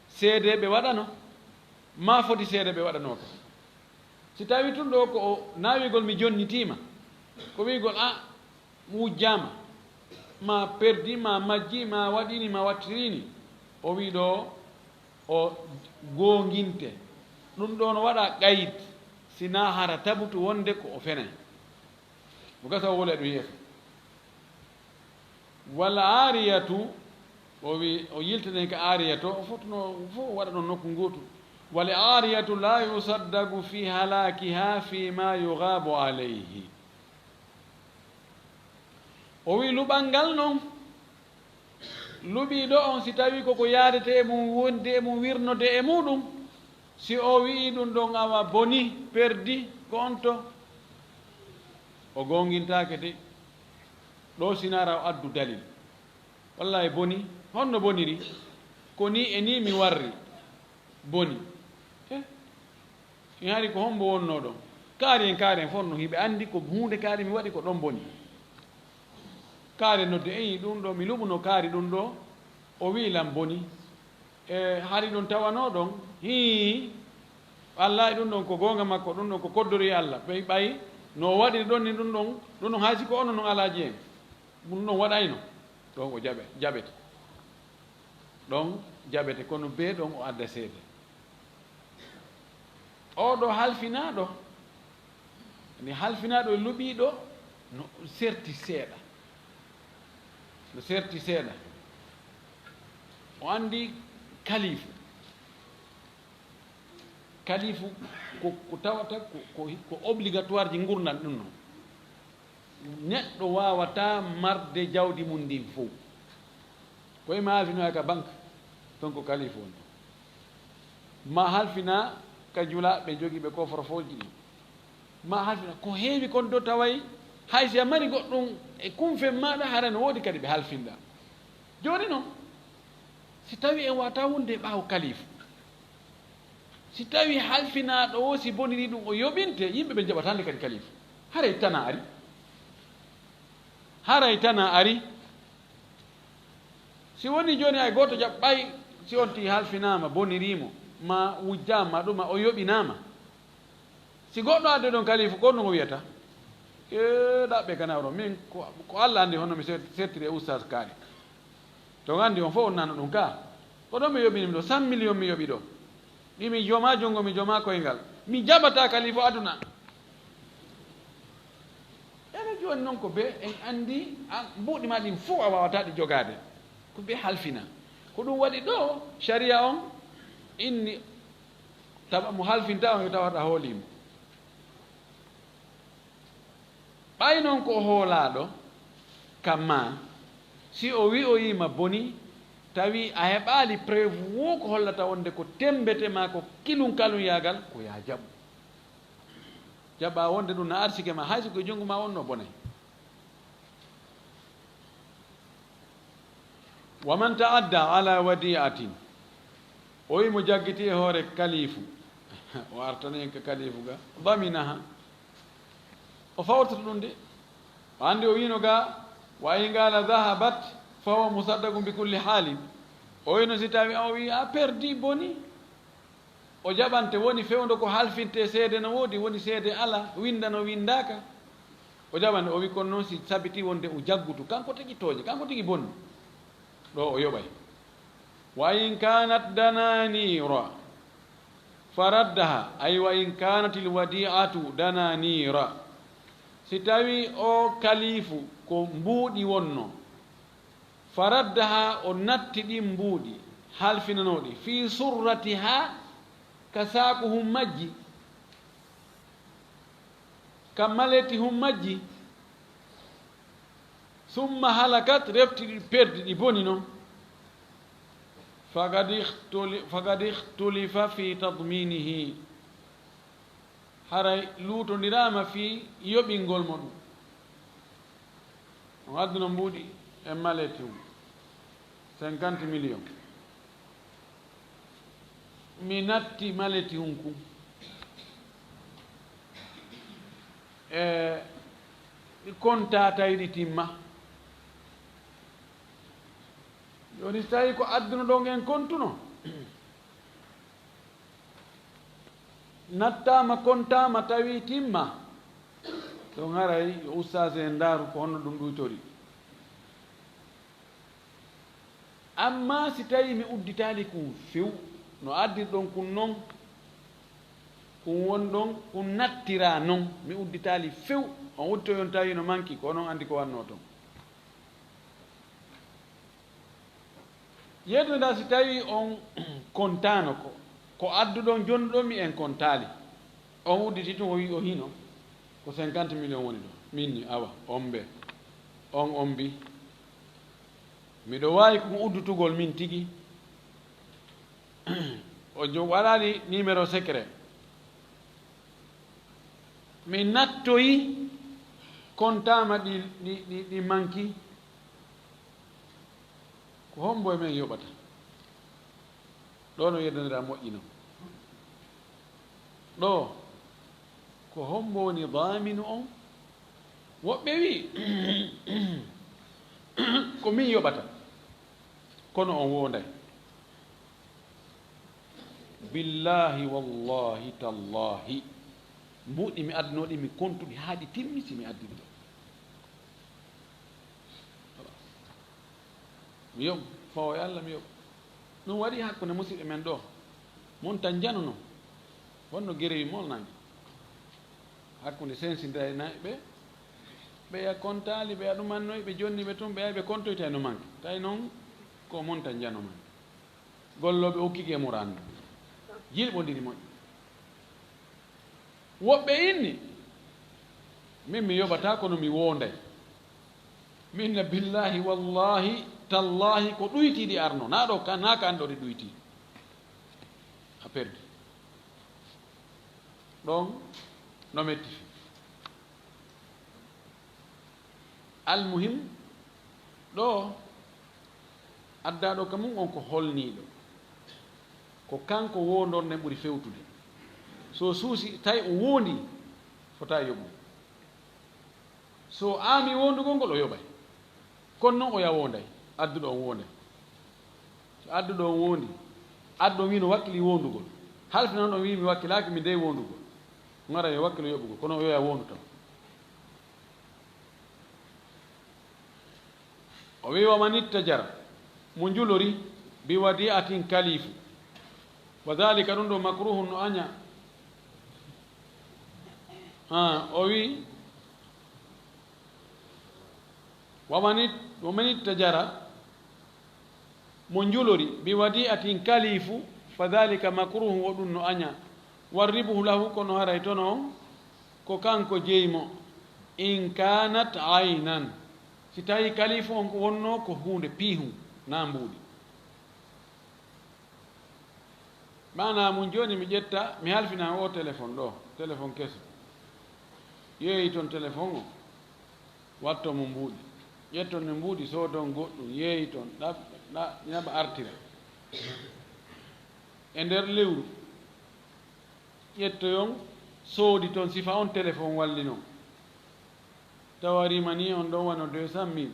seedeeɓe waɗano, maa foti seedeeɓe waɗanooka? Si tawii tun ɗo ko o naawigol mi jonnitiima, ko wi'igol a wujjaama, maa perdi, maa majji, maa waɗini, maa wattiriini, o wi'i ɗo o goonginte. Ɗum ɗo no waɗa qayit, si naa hara tabutu wonde ko o fenay. Mo gasa o wole ɗum yeeso. Wal aariyatu, o wi, o yiltinen ka aariya to, o fotuno fof waɗa ɗon nokku ngootu. Wal aariyatu laa yusaddagu fi halaakiha fi ma yugaabu alayhi. O wi luɓal ngal non, luɓiiɗo on, si tawii koko yaadete e mum, wondi e mum, wirnode e muɗum, si o wi'ii ɗum ɗon awa boni, perdi, ko on to, o goongintaake de. Ɗo sinara o addu dalil. Wallahi boni, honno boniri? Ko ni e ni mi warri. Boni. Eh? Mi hari ko hombo wonno ɗon? Kaari en, kaari en fof no hiɓe anndi ko huunde kaari mi waɗi ko ɗon boni. Kaari nodde, eyi, ɗum ɗo, mi luɓuno kaari ɗum ɗo, o wi'i lan boni. E hari ɗum tawano ɗon, hii, wallahi ɗum ɗon ko goonga makko, ɗum ɗon ko koddori Allah. Ɓay, ɓay, no o waɗiri ɗon ni ɗum ɗon, ɗum ɗon hay si ko ono non alaaji en. Ɗum ɗon waɗayno. Ɗon o jaɓe, jaɓete. Ɗon jaɓete, kono bee ɗon o adda seede. Oɗo halfinaaɗo, ni halfinaaɗo e luɓiiɗo no serti seeɗa. No serti seeɗa. O anndi kalifu. Kalifu ko, ko tawata ko, ko, ko obligatoire ji ngurndan ɗum non. Neɗɗo waawataa marde jawdi mum ndin fof. Ko ima halfinoya ka banque, ton ko kalifu on ton. Ma halfina ka julaaɓe jogiiɓe coffre-fort ji ɗin. Ma halfina ko heewi kon do taway hay si a mari goɗɗum e kumfen maaɗa, hara no woodi kadi ɓe halfinɗa. Jooni non, si tawi en wata wonde ɓaawo kalifu, si tawi halfinaaɗo o, si boniri ɗum, o yoɓinte, yimɓe ɓe jaɓata nde kadi kalifu. Haray tana ari. Haray tana ari. Si woni jooni hay gooto jaɓɓay Si on tii halfinaama, boniriimo, ma wujjaama, ma ɗuma, o yoɓinaama. Si goɗɗo addi ɗon kalifu, ko honno o wiyata? E ɗaɓɓe kana oɗon, min ko, ko Alla anndi honno mi set-, settiri e Ustaas Kaari. To on anndi on fof on nano ɗum ka. Ko ɗon mi yoɓini mi ɗo, cent millions mi yoɓi ɗo. Ɗi mi joma junngo, mi joma koyngal. Mi jaɓataa kalifu aduna. Ene jooni noon ko be en anndi, a, mbuuɗi ma ɗin fof a waawataa ɗi jogaade. Ko be halfina. Ko ɗum waɗi ɗo, sharia on inni, tawa mo halfinta on yo tawata hooliimo. Ɓay noon ko o hoolaaɗo, kamma, si o wi'oyiima boni, tawi a heɓaali preuve woo ko hollata wonde ko temmbete maa ko kilun kalunyaagal, ko yaa jaɓu. Jaɓaa wonde ɗum na arsike ma, hay so ko e junngo ma wonno bonay. Wa man ta'adda ala wadi'atin, o wi mo jaggiti e hoore kalifu, o artani en ka kalifu ga, daminaha, o fawrata ɗum de. O anndi o wino ga, wa in qala dhahabat, fa huwa musaddaqun bi kulli halin. O wino si tawi o wi a perdi boni, o jaɓante, woni fewndo ko halfinte seede no woodi, woni seede ala, winnda no winndaaka. O jaɓante, o wi kono noon si sabiti wonde o jaggutu, kanko tigi tooñi, kanko tigi bonni. Ɗo o yoɓay. Wa in kanat dananira faraddaha, ay wa in kanatil wadi'atu dananira. Si tawi o kalifu ko mbuuɗi wonno, faraddaha, o natti ɗin mbuuɗi halfinanooɗi, fi surratiha, ka saaku hun majji, ka maleti hun majji, summa halakat, refti ɗi perdi, ɗi boni non, faqad ikhtuli-, faqad ikhtulifa fi tadminihi. Haray luutondiraama fii yoɓingol mo ɗum. On adduno mbuuɗi e maleti hun, cinquante millions. Mi natti maleti hun kun e kontaa tawi ɗi timma. Jooni, si tawii ko adduno ɗon en kontuno, nattaama, kontaama, tawi timma. Ɗon haray yo ustaas en ndaaru ko honno ɗum ɗuytori. Amma si tawii mi udditaali kun few, no addirɗon kun non, kun wonɗon, kun nattiraa non, mi udditaali few, on udditoyon tawi no manki, ko onon anndi ko wannoo ton. Yeeɗu ndaa si tawii on kontaano ko, ko adduɗon jonnuɗon mi en kontaali. On udditi tun o wi'i o hino ko cinquante millions woni ɗo. Min ni awa, on mbe, on, on mbi. Miɗo waawi ko uddutugol min tigi. O jo-, waɗaali numéro secret. Mi nattoyi kontaama ɗi, ɗi, ɗi, ɗi manki. Ko hombo e men yoɓata? Ɗo no yeddondira moƴƴi non. Ɗo, ko hombo woni daaminu on? Woɓɓe wi, ko min yoɓata, kono on woonday. Billahi, wallahi, tallahi, mbuuɗi mi adduno ɗi, mi kontuɗi haa ɗi timmi, si mi addi ɗi ɗo. Mi yoɓ, fawo e Allah, mi yoɓ. Ɗum waɗi hakkunde musidɓe men ɗo, Montagnano non, wonno Gerewi molnani. Hakkunde sensindiraynaɓe, ɓe ya kontaali, ɓe ya ɗumannoy, ɓe jonni ɓe tun, ɓe ay ɓe kontoyta no manki. Tawi non ko Montagnano manki. Gollooɓe okkike mo ranndo. Yilɓondiri moƴƴi. Woɓɓe inni, min mi yoɓataa, kono mi woonday. Min na billahi, wallahi, tallahi, ko ɗuytiiɗi arno. Naa ɗo ka, naa ka an ɗo ɗi ɗuyti. A perdi. Ɗon, no metti fi. Almuhim, ɗo addaaɗo ka mum on ko holniiɗo. Ko kanko wondorde ɓuri fewtude. So suusi, tawi o wondi, fota yoɓu. So aami wondugol ngol, o yoɓay. Kono non o ya wonday, adduɗo on wonday. So Adduɗo on wondi. Adduɗo on wi no wakkili wondugol. Halfina on ɗon wi mi wakkilaaki, mi dey wondugol. Ngara yo wakkilo yoɓugol, kono o yoya wondu tan. O wi, "Wa man ittajara," mo njulori, "bi wadi'atin kalifu, wa dhalika," ɗum ɗo, "makruhun," no aña. Ah, o wi, "Wa man it-, wa man ittajara," mo njulori, "bi wadi'atin kalifu, fa dhalika makruhun," o ɗum no aña. "Warribuhu lahu," kono haray tono on ko kanko jeyi mo, "in kanat aynan," si tawi kalifu on ko wonno ko huunde piihun, na mbuuɗi. Maanaa mun jooni mi ƴetta, mi halfina o telefon ɗo, telefon keso. Yeeyi ton telefon o, watto mo mbuuɗi. Ƴetton ne mbuuɗi, soodon goɗɗum, yeeyi ton, ɗaɓ-, ɗa-, naɓa artira. E nder lewru, ƴettoyon, soodi ton sifa on telefon walli non. Tawa rima ni on ɗon wano deux cent mille.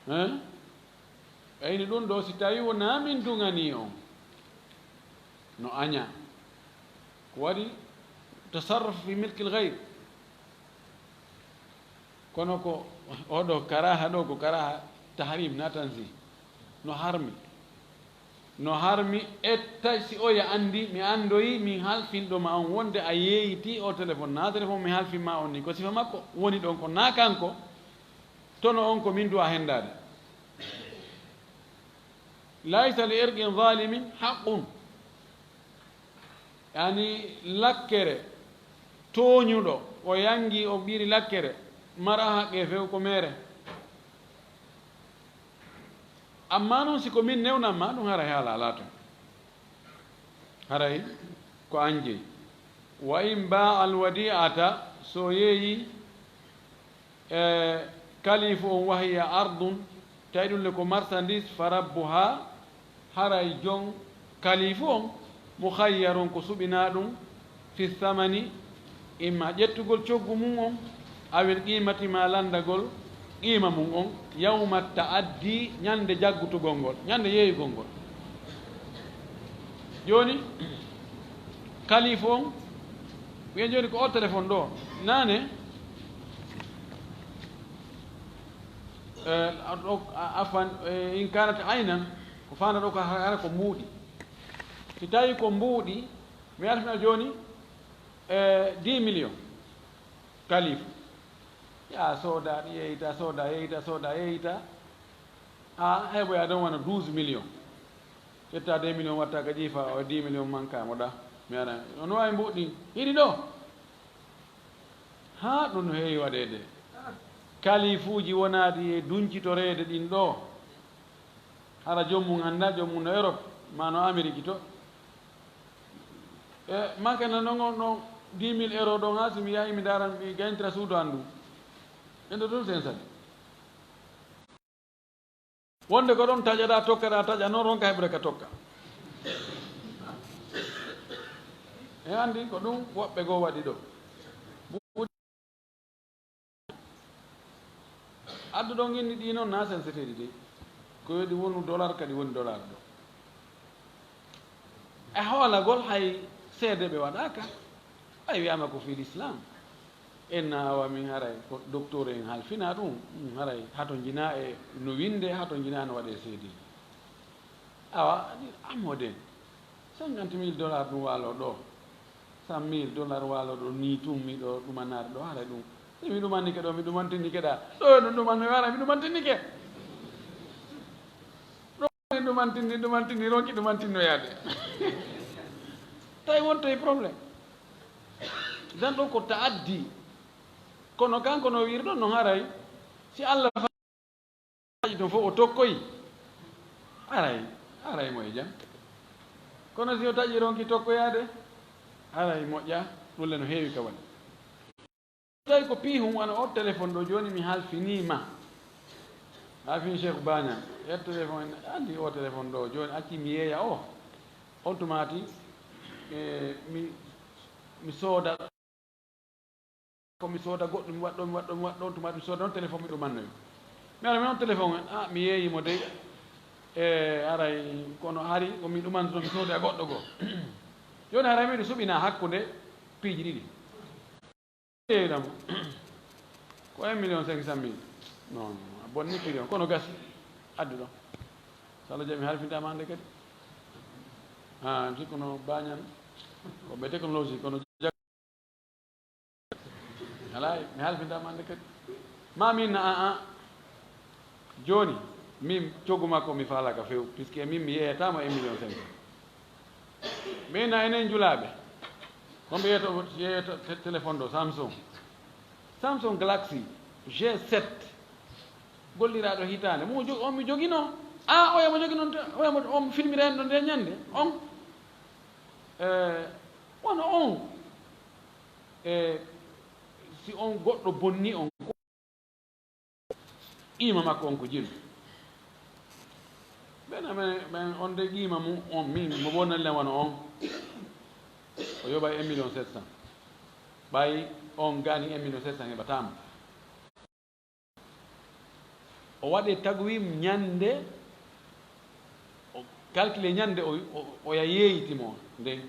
Hein? Ɓayni ɗum ɗo, si tawi wonaa min duŋanii on, no aña. Ko waɗi tasarruf fi milkil gayr. Kono ko oɗo karaha ɗo, ko karaha tahrim na tanzih. No harmi. No harmi etta si oya anndi, mi anndoyi, min halfinɗo ma on wonde a yeeyitii o telefon. Na telefon mi halfin ma on ni. Ko sifa makko woni ɗon, ko na kanko. Tono on ko min du'a hendaade. Laysa li irqin zalimin haqqun. Yani lakkere tooñuɗo, o yangi, o ɓiri lakkere, mara haqqe few ko mere. Amma non si ko min newnan ma, ɗum haray haala alaa ton. Haray ko an jeyi. Wa in baa al wadi'ata, so yeeyi e kalifu on, wa hiya ardun, tawi ɗum le ko marchandise, fa rabbuha, haray jon kalifu on, mukhayyarun, ko suɓinaa ɗum, fi thamani, imma ƴettugol coggu mum on, awil qimati, ma landagol qima mum on, yawma ta'addi, ñande jaggutugol ngol, ñande yeeyugol ngol. Jooni, kalifu on, wiyen jooni ko o telefon ɗo, naane, eh, a-, o-, a-, afan, eh, in kanat aynan, ko faanda ɗo ko ha-, hara ko mbuuɗi. Si tawi ko mbuuɗi, mi alfina jooni, eh, dix millions, kalifu. Ya sooda, yeeyita, sooda, yeeyita, sooda, yeeyita. A heɓoya ɗon wano douze millions. Ƴetta deux millions watta ka ƴiifa, o dix millions manka mo ɗa. Mi ara, on wawi mbuuɗi, hiɗi ɗo. Haa ɗum no heewi waɗeede. Kalifuuji wonaaɗi e duncitoreede ɗin ɗo. Hara joom mum annda, joom mum no Europe, ma no Amérique to. E, makana non on ɗon dix mille euros ɗon, haa si mi yahi mi ndaran, mi gayntira suudu an ndun. En ɗo ɗum sen sali. Wonde ko ɗon taƴaɗaa, tokkaɗaa taƴa, non ronka heɓude ka tokka. E anndi ko ɗum woɓɓe goo waɗi ɗo. Addu ɗon inni ɗi noon na senseteeɗi de. Ko yo ɗi wonu dollar, kadi woni dollar ɗo. E hoolagol hay seede ɓe waɗaaka. Ɓay wiyaama ko fii l'islam. En na awa min haray ko docteur en halfina ɗum, ɗum haray hato njina e no winde, hato njina no waɗe seedeeji. Awa, amoden cinquante mille dollars ɗum waalo ɗo, cent mille dollars waalo ɗo, ni tun miɗo ɗumanaade ɗo, haray ɗum. Si mi ɗumannike ɗo, mi ɗumantinnike ɗa. Ɗo e ɗum ɗumanno, haray mi ɗumantinnike. Ɗo mi ɗumantinni, ɗumantinni, ronki ɗumantinnoyaade. Tawi wonto e problème. Dan ɗo ko ta'addi. Kono kanko no wirɗo no haray. Si Allah fa-, taƴi ɗum fof o tokkoyi. Haray, haray mo e jam. Kono si o taƴi ronki tokkoyaade, haray moƴƴa, ɗum le no heewi ka waɗi. Tawi ko piihun wano o téléphone ɗo jooni mi halfinii ma. Halfini Cheikh Baña, ƴetta téléphone, anndi o téléphone ɗo jooni acci mi yeeya o. On tumaati, e, mi, mi sooda, ko mi sooda goɗɗum, mi waɗɗo, mi waɗɗo, mi waɗɗo, on tumaati mi sooda on téléphone mi ɗumannoyo. Mi ara mi on téléphone, ah, mi yeeyi mo dey. E haray kono hari ko min ɗumantuno mi sooda goɗɗo goo. Jooni haray miɗo suɓina hakkunde piiji ɗiɗi. Yeeyuɗamo ko un million cinq cent mille. Non, non, a bonni prix on, kono gasi. Addu ɗon. So Allah jaɓi mi halfinta ma hannde kadi. Ha, mi sikkuno bañan. Ko ɓe technologie, kono jag-, alaa, mi halfinta ma hannde kadi. Ma min na, a, a. Jooni, min coggu makko mi faalaaka few, puisque min mi yeeyataama e million cinq cent. Min na enen julaaɓe. Ko mbiyeto, yeeyeto te-, téléphone ɗo, Samsung. Samsung Galaxy G sept. Golliraaɗo hitaande. Mo jo-, on mi jogino. A, oya mo jogino, oya mo, on filmira en ɗo nde ñande. On. Eh, wano on. Eh, si on goɗɗo bonni on. Qiima makko on ko jelu. Ɓen, ɓen, ɓen on de qiima mum on, min mo bonnani len wano on. O yoɓa un million sept cent. Ɓay on gani un million sept cent heɓataa mo. O waɗe tagwim ñande, o calcule ñande, o, o, oya yeeyti mo nden.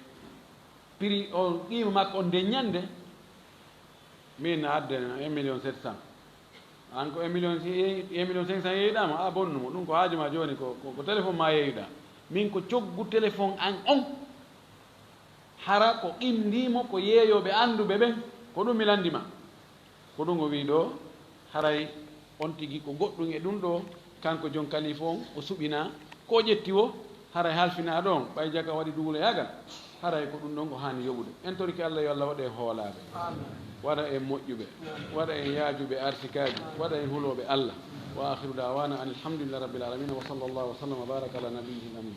Prix o qiima makko on nden ñande, min na adde un million sept cent. An ko un million, un million cinq cent yeeyɗaa mo, a bonnu mo. Ɗum ko haaju ma jooni ko, ko, ko téléphone ma yeeyɗaa. Min ko coggu téléphone an on. Hara ko qimndii mo ko yeeyooɓe annduɓe ɓen, ko ɗum mi lanndi ma. Ko ɗum o wii ɗoo, haray on tigi ko goɗɗum e ɗum ɗoo, kanko jon kalifu on, o suɓinaa, ko o ƴetti woo, haray halfinaa ɗon, ɓay jaka waɗi duwuloyaagal, haray ko ɗum ɗon o haani yoɓude. En torike Allah yo Allah waɗu en hoolaaɓe, waɗa en moƴƴuɓe, waɗa en yaajuɓe arsikaaji, waɗa en hulooɓe Allah. Wa akhiru da'wana anil hamdulillahi rabbil alamin, wa sallallahu wa sallam wa baraka ala nabiyyil amin.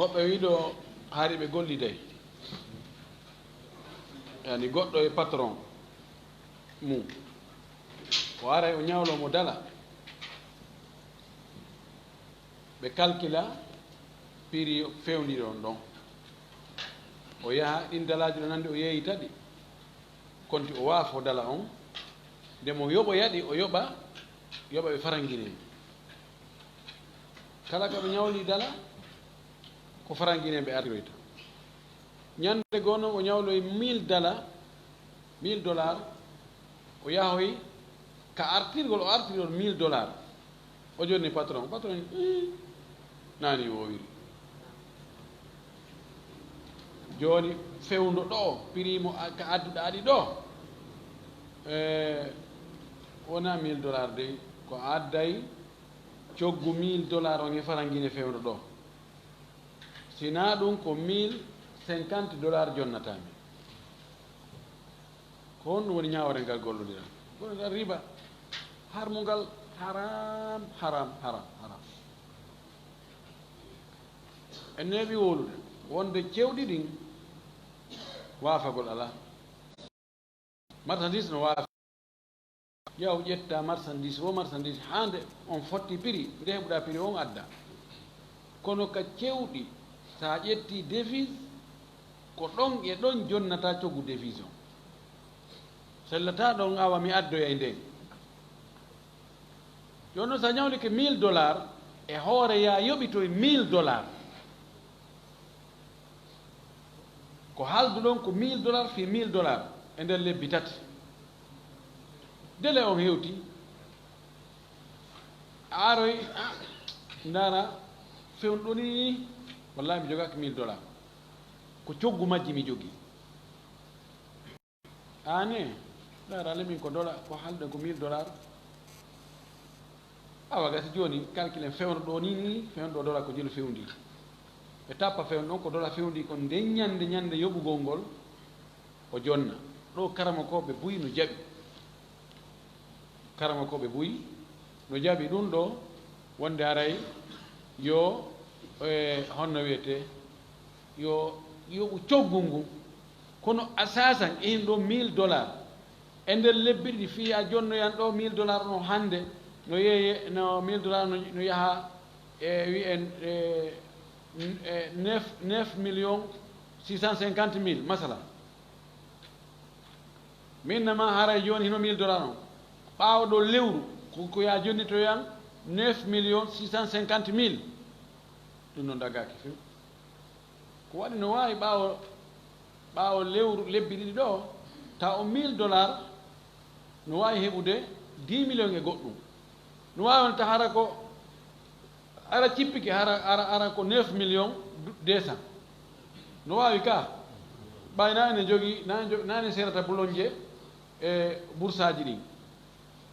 Woɓɓe wii ɗo hari ɓe golliday. Yani goɗɗo e patron mum, o aray o ñawlo mo dala. Ɓe calcula prix fewndiɗo on ɗon. O yaha ɗin dalaaji ɗo nandi o yeeyita ɗi. Konti o waafo dala on. Nde mo yoɓoya ɗi, o yoɓa, yoɓa ɓe farangine. Kala ka ɓe ñawli dala, ko farangine ɓe artiroyta. Ñande goo non o ñawloyi mille dala, mille dollars, o yahoyi ka artirgol, o artirgol mille dollars. O jonni patron, patron, "Ih, naani woowiri." Jooni fewndo ɗo, prix mo a-, ka adduɗaa ɗi ɗo, e, wonaa mille dollars dey, ko a adday coggu mille dollars on e farangine fewndo ɗo. Si naa ɗum ko mille cinquante dollars jonnataa mi. Ko honɗum woni ñaawre ngal gollondiral? Gollondiral riba. Harmungal haram, haram, haram, haram. En neeɓi wowlude wonde cewɗi ɗin waafagol alaa. Marchandise no waawi yaw ƴetta marchandise wo marchandise haa nde on fotti prix, nde heɓuɗa prix on adda. Kono ka cewɗi, sa ƴetti devise, ko ɗon e ɗon jonnata coggu devise on. Sellata ɗon awa mi addoyay nden. Jooni noon, so a ñawlike mille dollars, e hoore ya yoɓitoy mille dollars. Ko haalduɗon ko mille dollars fii mille dollars e nder lebbi tati. Délai on hewti. A aroy, ah, ndaara, fewndo ɗo nii, wallahi mi jogaaki mille dollars. Ko coggu majji mi jogii. Aane, ndaara le min ko dola, ko haalde ko mille dollars. Awa gasi jooni, calculen fewndo ɗo nii, nii, fewndo ɗo dola ko jelu fewndi. Ɓe tappa fewndo ɗon ko dola fewndi, ko nden ñande, ñande yoɓugol ngol, o jonna. Ɗo karamokooɓe buy no jaɓi. Karamokooɓe buy no jaɓi ɗum ɗo, wonde aray yo, e, honno wiyetee, yo yoɓu coggu ngu. Kono asasan, e hin ɗo mille dollars. E nder lebbi ɗiɗi, fii a jonnoyan ɗo mille dollars no hannde, no yeeye, no mille dollars no, no yaha, e, wiyen, e, n-, e, neuf, neuf millions six cent cinquante mille, masala. Min nama haray jooni hino mille dollars on. Ɓaawo ɗo lewru, ko, ko ya jonnitoyan neuf millions six cent cinquante mille. Ɗum no dagaki few. Ko waɗi no waawi ɓaawo, ɓaawo lewru, lebbi ɗiɗi ɗo, taw o mille dollars no waawi heɓude dix millions e goɗɗum. No waawi wonde ta hara ko, hara cippike, hara, hara, hara ko neuf millions deux cents. No waawi ka. Ɓay na ene jogii, na ene jo-, na ene seerata bulonje e bursaaji ɗin.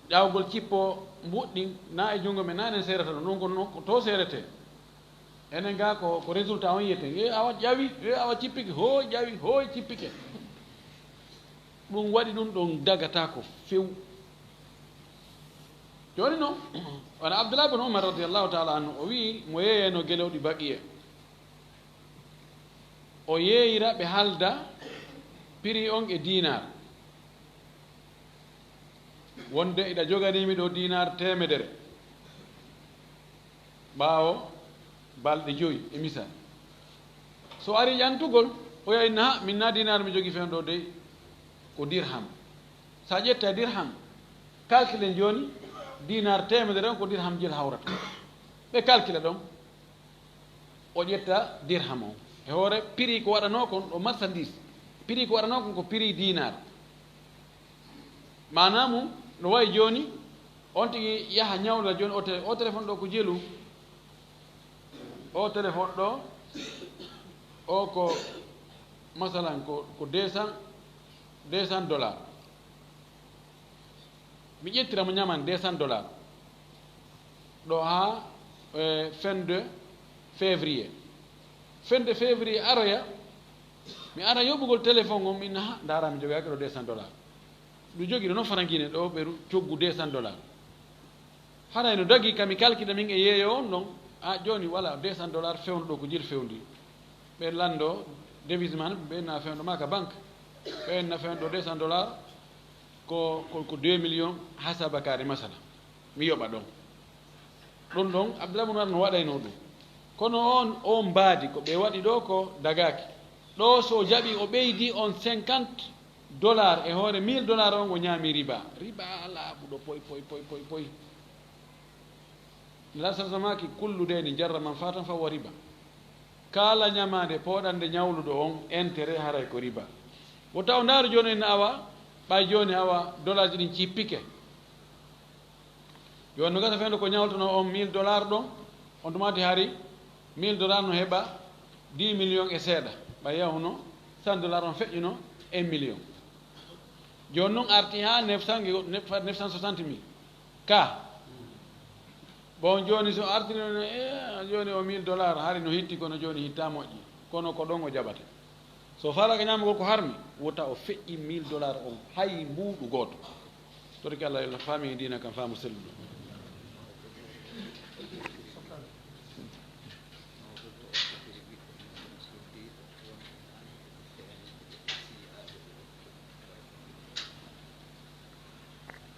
Ƴawgol cippo mbuɗɗin na e junngo men, na enen seerata ɗum. Ɗum ko, ko to seeretee. Enen ga ko, ko résultat on yiyeten. E awa ƴawi, e awa cippike, hooy ƴawi, hooy cippike. Ɗum waɗi ɗum ɗon dagata ko few. Jooni noon, wona Abdullah bin Umar radiyallahu ta'ala anhu, o wi'i mo yeeyeno gelewɗi baqiye. O yeeyira ɓe haalda prix on e dinar. Wonde iɗa joganii mi ɗo dinar teemedere. Ɓaawo balɗe joyi, e misal. So ari ƴantugol, o yahi na, min na dinar mi jogi fen ɗo dey, ko dirham. Sa ƴetta dirham, calculen jooni, dinar teemedere on ko dirham jel hawrata. Ɓe calcula ɗon. O ƴetta dirham on. E hoore prix ko waɗanoo kon ɗo marchandise. Prix ko waɗanoo kon ko prix dinar. Maanaa mum, no wayi jooni, on tigi yaha ñawla jooni, o te-, o téléphone ɗo ko jelu. O téléphone ɗo, o ko, masalan, ko, ko deux cents, deux cents dollars. Mi ƴettira mo ñaman deux cents dollars. Ɗo haa, eh, fin de février. Fin de février aroya, mi ara yoɓugol téléphone on, min, ha, ndaara mi jogaaki ɗo deux cents dollars. Ɗum jogi ɗo noon farankiine ɗo, ɓe ru-, coggu deux cents dollars. Haray no dagi ka mi kalkita min e yeeyo on ɗon, a, jooni wala deux cents dollars fewndo ɗo ko jil fewndi. Ɓe lanndo devise man, ɓe na fewndo ma ka banque. Ɓe na fewndo deux cents dollars, ko, ko, ko deux millions hasaba kaari masala. Mi yoɓa ɗon. Ɗum ɗon, Abdullah bin Umar no waɗayno ɗum. Kono on, on mbaadi ko ɓe waɗi ɗo ko dagaaki. Ɗo so o jaɓi, o ɓeydi on cinquante dollars e hoore mille dollars on, o ñaami riba. Riba laaɓuɗo poy, poy, poy, poy, poy. Nela sa samaki kullu deni jarra man fatan fa wa riba. Kala ñamaande pooɗande ñawluɗo on, intérêt haray ko riba. Wo taw ndaaru jooni en awa, ɓay jooni awa, dollars ɗin cippike. Yo no gasa fewndo ko ñawltono on mille dollars ɗon, on tuma di hari mille dollars no heɓa dix millions e seeɗa. Ɓay yahuno cent dollars on feƴƴuno un million. Jooni non arti ha neuf cents, neuf cent soixante mille. Ka. Bon, jooni so artiri on, eh, jooni o mille dollars hari no hitti, kono jooni hitta moƴƴi. Kono ko ɗon o jaɓata. So faalaka ñaamugol ko harmi, wota o feƴƴi mille dollars on hay mbuuɗu gooto. Torki Allah, Allah faami diina kan faamu selluɗo.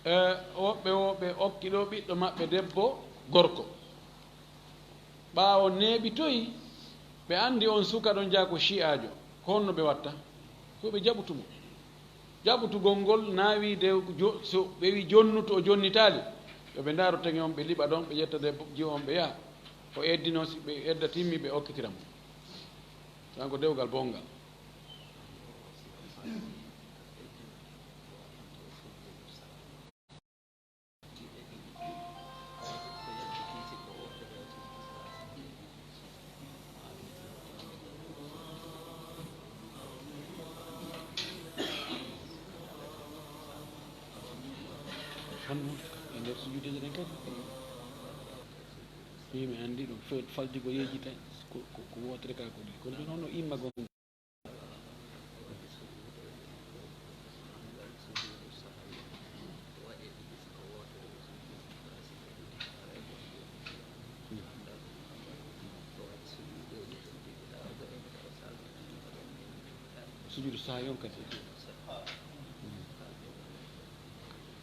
E woɓɓe wo ɓe okki ɗo ɓiɗɗo maɓɓe debbo gorko. Ɓaawo neeɓitoyi, ɓe anndi on suka ɗon jaa ko shi'aajo. Ko honno ɓe watta? Ko ɓe jaɓutu mo. Jaɓutugol ngol naawi de jo-, so ɓe wi jonnutu o jonnitaali, yo ɓe ndaaru teŋe on, ɓe liɓa ɗon, ɓe ƴetta debbo jiwo on, ɓe yaha. O eddino, si ɓe edda timmi, ɓe okkitira mo. Tan ko dewgal bonngal. Honno e nder sujuudeeje ɗen kadi? Fii mi anndi ɗum, fe-, faldigo yeejita ko, ko, ko wootere ka ko ɗiɗi. Kono ɗum honno imma gon- Sujuudu sahwi on kadi.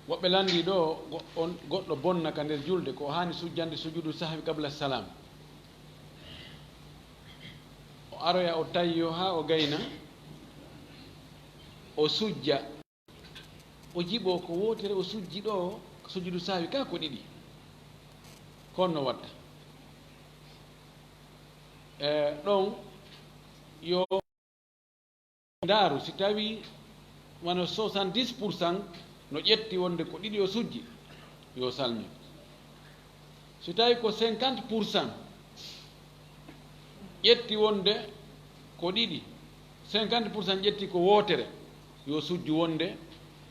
Woɓɓe lanndii ɗo, go-, on, goɗɗo bonna ka nder julde, ko haani sujjande sujuudu sahwi qabla salam. O aroya, o tayyo haa o gayna, o sujja. O jiɓo ko wootere, o sujji ɗo, sujuudu sahwi ka ko ɗiɗi. Ko honno watta? E, ɗon yo ndaaru, si tawi wano soixante-dix pour cent no ƴetti wonde ko ɗiɗi o sujji, yo salmin. Si tawi ko cinquante pour cent ƴetti wonde ko ɗiɗi, cinquante pour cent ƴetti ko wootere, yo sujju wonde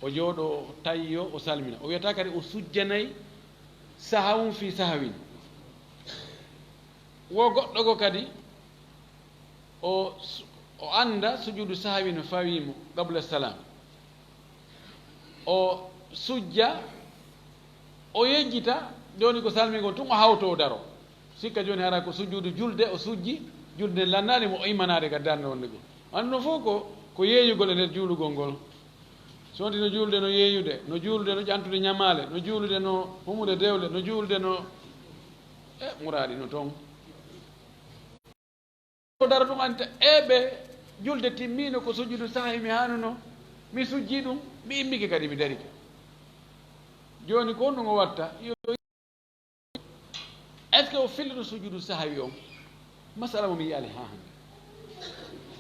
o jooɗo, o tayyo, o salmina. O wiyata kadi o sujjanay sahawun fi sahawin. Wo goɗɗo go kadi, o su-, o annda sujuudu sahwi no fawii mo qabla salam. O sujja, o yejjita, jooni ko salmingol tun, o hawto, o daro. Sikka jooni hara ko sujuudu julde, o sujji, julde nden lannaali mo, o immanaade ka darnde wonde goo. Wano ɗum fof ko, ko yeeyugol e nder juulugol ngol. So wonti no juulude no yeeyude, no juulude no ƴantude ñamaale, no juulude no humude dewle, no juulude no, e, muraadi no toon. O daro ɗum anta, e ɓe julde timmiino ko sujuudu sahwi mi haanuno, mi sujjii ɗum, mi immike kadi mi darike. Jooni ko honɗum o watta? Yo, est-ce que o fillito sujuudu sahwi on? Masala mo mi yiyaali haa hannde.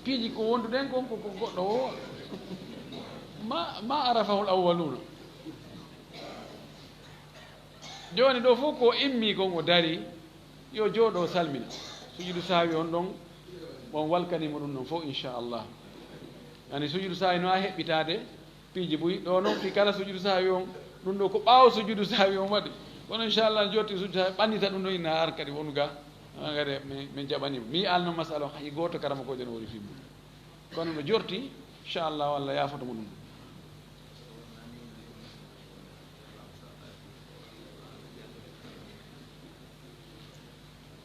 Piiji ko wonduɗen kon ko, ko goɗɗo o. Ma, ma arafahul awwaluuna. Jooni ɗo fof ko immi kon o dari, yo jooɗo salmina. Sujuudu sahwi on ɗon, on walkani mo ɗum ɗon fof, inchallah. Yani sujuudu sahwi no a heɓɓitaade piiji buy. Ɗo noon, fii kala sujuudu sahwi on, ɗum ɗo ko ɓaawo sujuudu sahwi on waɗi. Kono inchallah, jotti sujuudu sahwi, ɓannita ɗum ɗo, inna ar kadi wonu ga, ah, kadi min, min jaɓani mo. Mi yiyaali noon masala on, hay gooto karamokoojo no woni fii mum. Kono no jorti, inchallah, Allah yaafoto mo ɗum.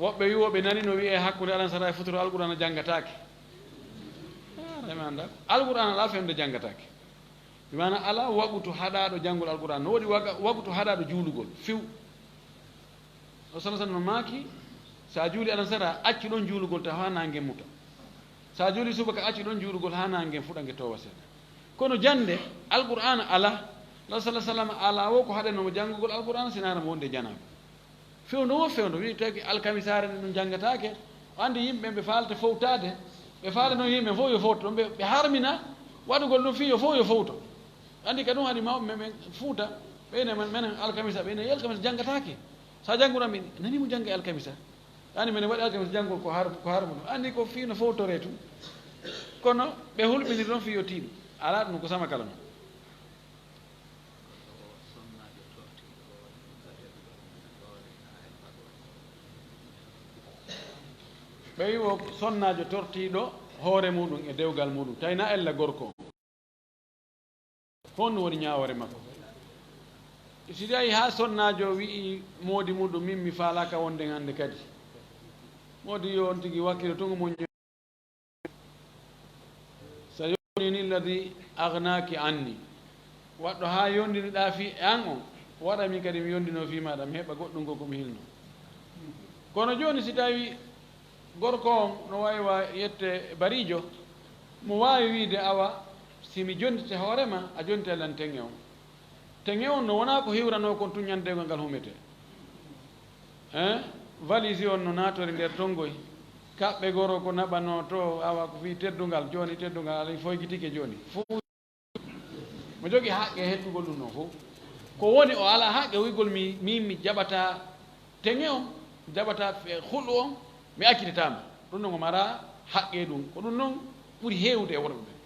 Woɓɓe wi'ooɓe nani no wi'ee hakkunde alansara e futuro Alqur'aana janngataake. Ah, rema annda. Alqur'aana alaa fewndo janngataake. Bi maana alaa waqutu haɗaaɗo janngol Alqur'aana. No woodi waga-, waqutu haɗaaɗo juulugol. Few. O sallallahu alaihi wasallam no maaki, so a juuli alansara, accu ɗon juulugol taw haa naange muta. So a juuli subaka, accu ɗon juulugol haa naange fuɗa nge toowa seeɗa. Kono jannde, Alqur'aana alaa. Rasul sallallahu alaihi wasallam alaa wo ko haɗanoo mo janngugol Alqur'aana, sinaa mo wonde janaaba. Fewndo wo fewndo, wi'i tawi ko alkamisaare nde ɗum janngataake. O anndi yimɓe ɓe faalata fowtaade, ɓe faala noon yimɓe fof yo fowto, ɓe, ɓe harmina waɗugol ɗum fii yo fof yo fowto. Anndi ka ɗum haɗi mawɓe men, men Fuuta, ɓe ne men, menen alkamisa, ɓe ne alkamisa janngataake. So a jannguno mi nani mo jannga e alkamisa. Anndi menen waɗi alkamisa janngol ko har-, ko harmu ɗum. Anndi ko fii no fowtoree tun. Kono ɓe hulɓiniri ɗon fii yo tiiɗi. Alaa ɗum ko sama kala non. Ɓe wi'i wo sonnaajo tortiiɗo hoore muɗum e dewgal muɗum, tawi na ella gorko. Honɗum woni ñaawoore makko? Si tawi haa sonnaajo wi'i moodi muɗum, min mi faalaaka wonde hannde kadi. Moodi yo on tigi wakkilo tun mo ño-, sa yonini alladhi aghnaki anni. Waɗɗo haa yondiniɗaa fii e an on, waɗa min kadi mi yondinoo fii maaɗa, mi heɓa goɗɗum ko, ko mi hilno. Kono jooni si tawi gorko on no waawi wa-, yette bariijo, mo waawi wiide, awa, si mi jonnitete hoore ma, a jonnitay lan teŋe on. Teŋe on no wonaa ko hiwranoo kon tun ñande dewgal ngal humetee. Hein? Valise on no naatori nder tongoy. Kaɓɓe goro ko naɓanoo to, awa ko fii teddungal, jooni teddungal alaa foygitike jooni. Fof mo jogii haqqe hettugol ɗum ɗon fof. Ko woni o alaa haqqe wi'gol mi, min mi jaɓataa teŋe on, mi jaɓataa fe-, hulɗo on, mi accitataa mo. Ɗum ɗon o maraa haqqe ɗum. Ko ɗum ɗon ɓuri heewde e worɓe ɓen.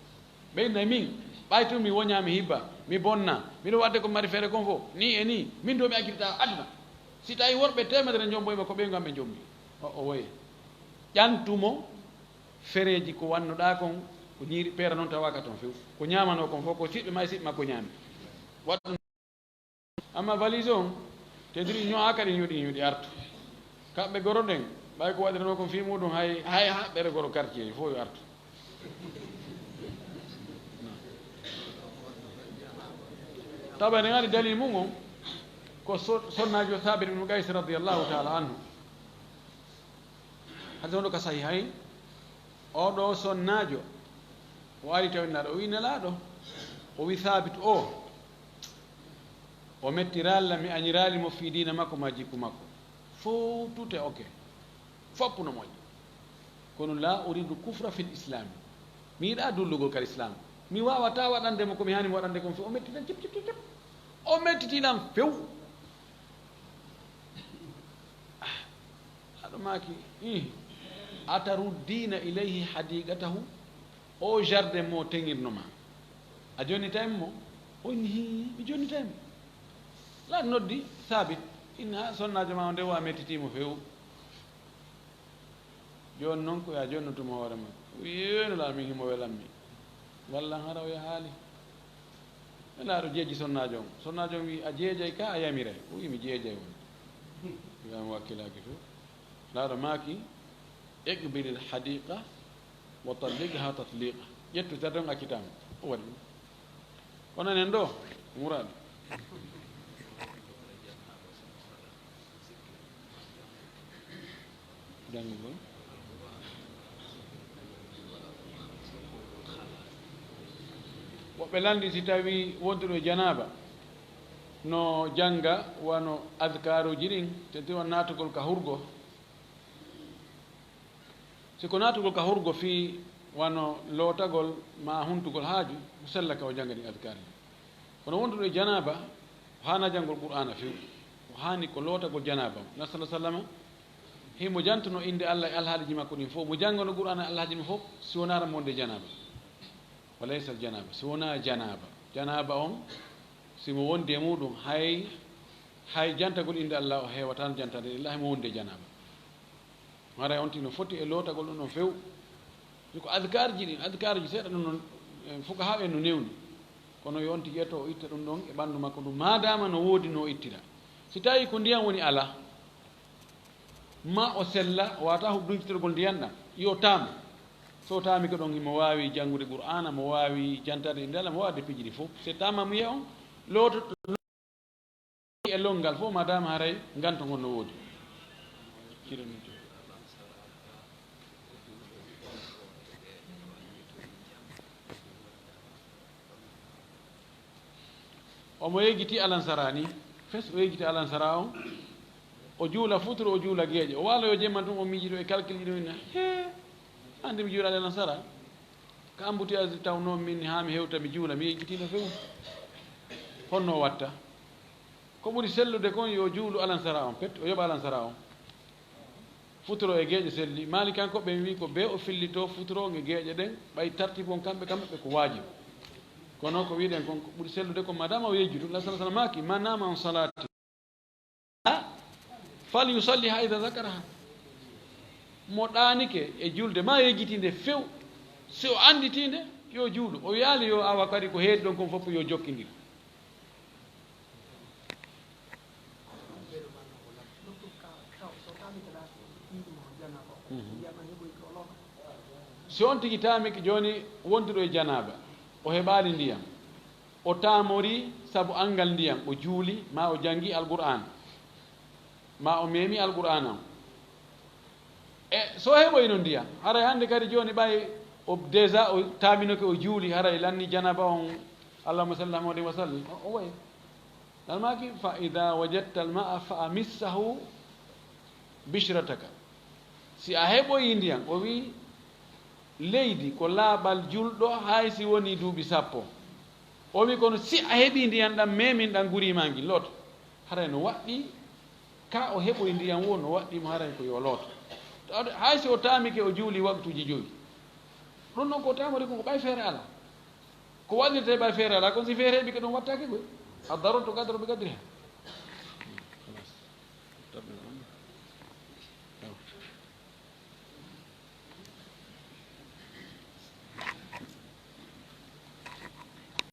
Ɓe inna min, ɓay tun mi woñaa, mi hibba, mi bonna, miɗo waɗde ko mari feere kon fof, nii e nii, min ɗoo mi accitataa aduna. Si tawii worɓe teemedere njomboyii ma, ko ɓeyngu am ɓe njombii. O, o woye. Ƴantu mo fereeji ko wannoɗaa kon, ko ñiiri peera non tawaaka ton few. Ko ñaamanoo kon fof, ko siɓɓe ma e siɓɓe makko ñaami. Waɗ ɗum. Amma valise on, tentiri ño'aa kadi ñoɗi, ñoɗi artu. Kaɓɓe goro ɗen, ɓay ko waɗiranoo kon fii muɗum, hay, hay haɓɓere goro quartier fof yo artu. Tawa eɗen anndi dalil mum on, ko so-, sonnaajo Thabit ibn Qays radiyallahu ta'ala anhu. Hadis on ɗo ka Sahihayn, oo ɗoo sonnaajo, o ari tawi Nelaaɗo, o wi'i Nelaaɗo, o wi'i Thabit o, o mettiraali lan, mi añiraali mo fii diina makko maa jikku makko. Fow tute, ok. Fow no moƴƴi. Kono laa uriidu kufra fil islaami. Mi yiɗaa dullugol ka lislaam. Mi waawataa waɗande mo ko mi haani mo waɗande kon fow. O metti lan cip, cip, cip, cip. O mettitii lan few. Ah, aɗo maaki, ih, ataruddiina ilayhi hadiiqatahu, o jardin mo teŋirno ma. A jonnitay mo? O inni, hii, mi jonnitay mo. Nelaaɗo noddi Saabit, inni, haa sonnaajo ma on de wa mettitii mo few. Jooni non ko ya jonnotu mo hoore ma. Yeeno laa min himo welammi. Walla hara o yahaali. Nelaaɗo jeeji sonnaajo on. Sonnaajo on wi'i, "A jeejay ka a yamiray?" O wi'i, "Mi jeejay won." Wi'a mo wakkilaaki to. Nelaaɗo maaki, "Iqbilil hadiqa wa talliqha tatliqa." Ƴettu jardin on accitaa mo. O waɗi ɗum. Kono enen ɗo, muraali. Janngugol. Woɓɓe lanndi si tawii wonduɗo e janaaba, no jannga wano adkaaruuji ɗin, tentiri wano naatugol ka hurgo. Si ko naatugol ka hurgo fii wano lootagol maa huntugol haaju, o sella ka o jannga ɗin adkaari. Kono wonduɗo e janaaba, o haanaa janngol Qur'aana few. O haani ko lootagol janaaba on. Nelaaɗo sallallaahu alayhi wa sallama, himo jantuno innde Alla e alhaaliiji makko ɗin fow. Mo janngano Qur'aana e alhaaliiji ɗin fow, si wonaa mo wonde e janaaba. Wa laysa al janaaba, si wonaa janaaba. Janaaba on, si mo wondi e muɗum, hay, hay jantagol innde Alla o heewataa no jantade, illa himo wondi e janaaba. Haray on tigi no foti e lootagol ɗum ɗon few. Ko adkaarji ɗin, adkaarji seeɗa ɗum ɗon, eh, fuqahaa en no newni. Kono yo on tigi ƴetto o itta ɗum ɗon e ɓanndu makko ndu, maadaama no woodi no ittira. Si tawii ko ndiyan woni alaa, ma o sella, o waawataa huɓ-, duncitagol ndiyan ɗan, yo taamo. So taamike ɗon, himo waawi janngude Qur'aana, mo waawi jantade innde Alla, mo waawi waɗde piiji ɗi fow. Si taamamuye on loototo e lonngal fow, maadaama haray nganto ngon no woodi. Omo yejjiti alansara ni, fes o yejjiti alansara on, o juula futuro, o juula geeƴe, o waaloyo jemma tun, o miijiɗo e kalkilji ɗum, ina, "Hee, anndi mi juulaali alansara? Ka embouteillage tawnoo min haa mi hewta, mi juula, mi yejjitiino few." Honno o watta? Ko ɓuri sellude kon yo juulu alansara on, pet, o yoɓa alansara on. Futuro e geeƴe selli. Maalikankooɓe ɓen wi'i ko bee o fillitoo futuro on e geeƴe ɗen, ɓay tartibu on kamɓe, kamɓe ɓe ko waajib. Kono ko wi'ɗen kon, ko ɓuri sellude kon, maadaama o yejjutu, Nelaaɗo sallallaahu alayhi wa sallam maaki, "Man naama an salati." Fal yusalliha idha dhakaraha. Mo ɗaanike e julde, ma yejjitinde few, si o annditinde, yo juulu. O wi'aali yo awa kadi ko heedi ɗon kon fof yo jokkindir. Si on tigi taamike jooni wonduɗo e janaaba, o heɓaali ndiyam. O taamorii sabu anngal ndiyan, o juuli, maa o janngi Alqur'aan, maa o meemi Alqur'aana on. E so heɓoyno ndiyan, haray hannde kadi jooni ɓay o déjà o taaminoke o juuli, haray lanni janaaba on, Allahumma salli ala Muhammadin wa sallim, o, o wayi. Nan maaki, "Fa idha wajadta al-ma'a fa amassahu bishrataka." Si a heɓoyi ndiyan, o wi, leydi ko laaɓal julɗo hay si woni duuɓi sappo. O wi, kono si a heɓi ndiyan ɗan, memin ɗan guriima ngi, loot. Haray no waɗɗi, ka o heɓoyi ndiyan wo, no waɗɗi mo haray ko yo loot. Tawde hay si o taamike o juuli waqtuuji jowi. Ɗun non ko taamori ko, ko ɓay feere ala. Ko waɗirte ɓay feere ala, kono si feere heɓi ko ɗun wattake koy. A daroto gadaro ɓe gadiri hen.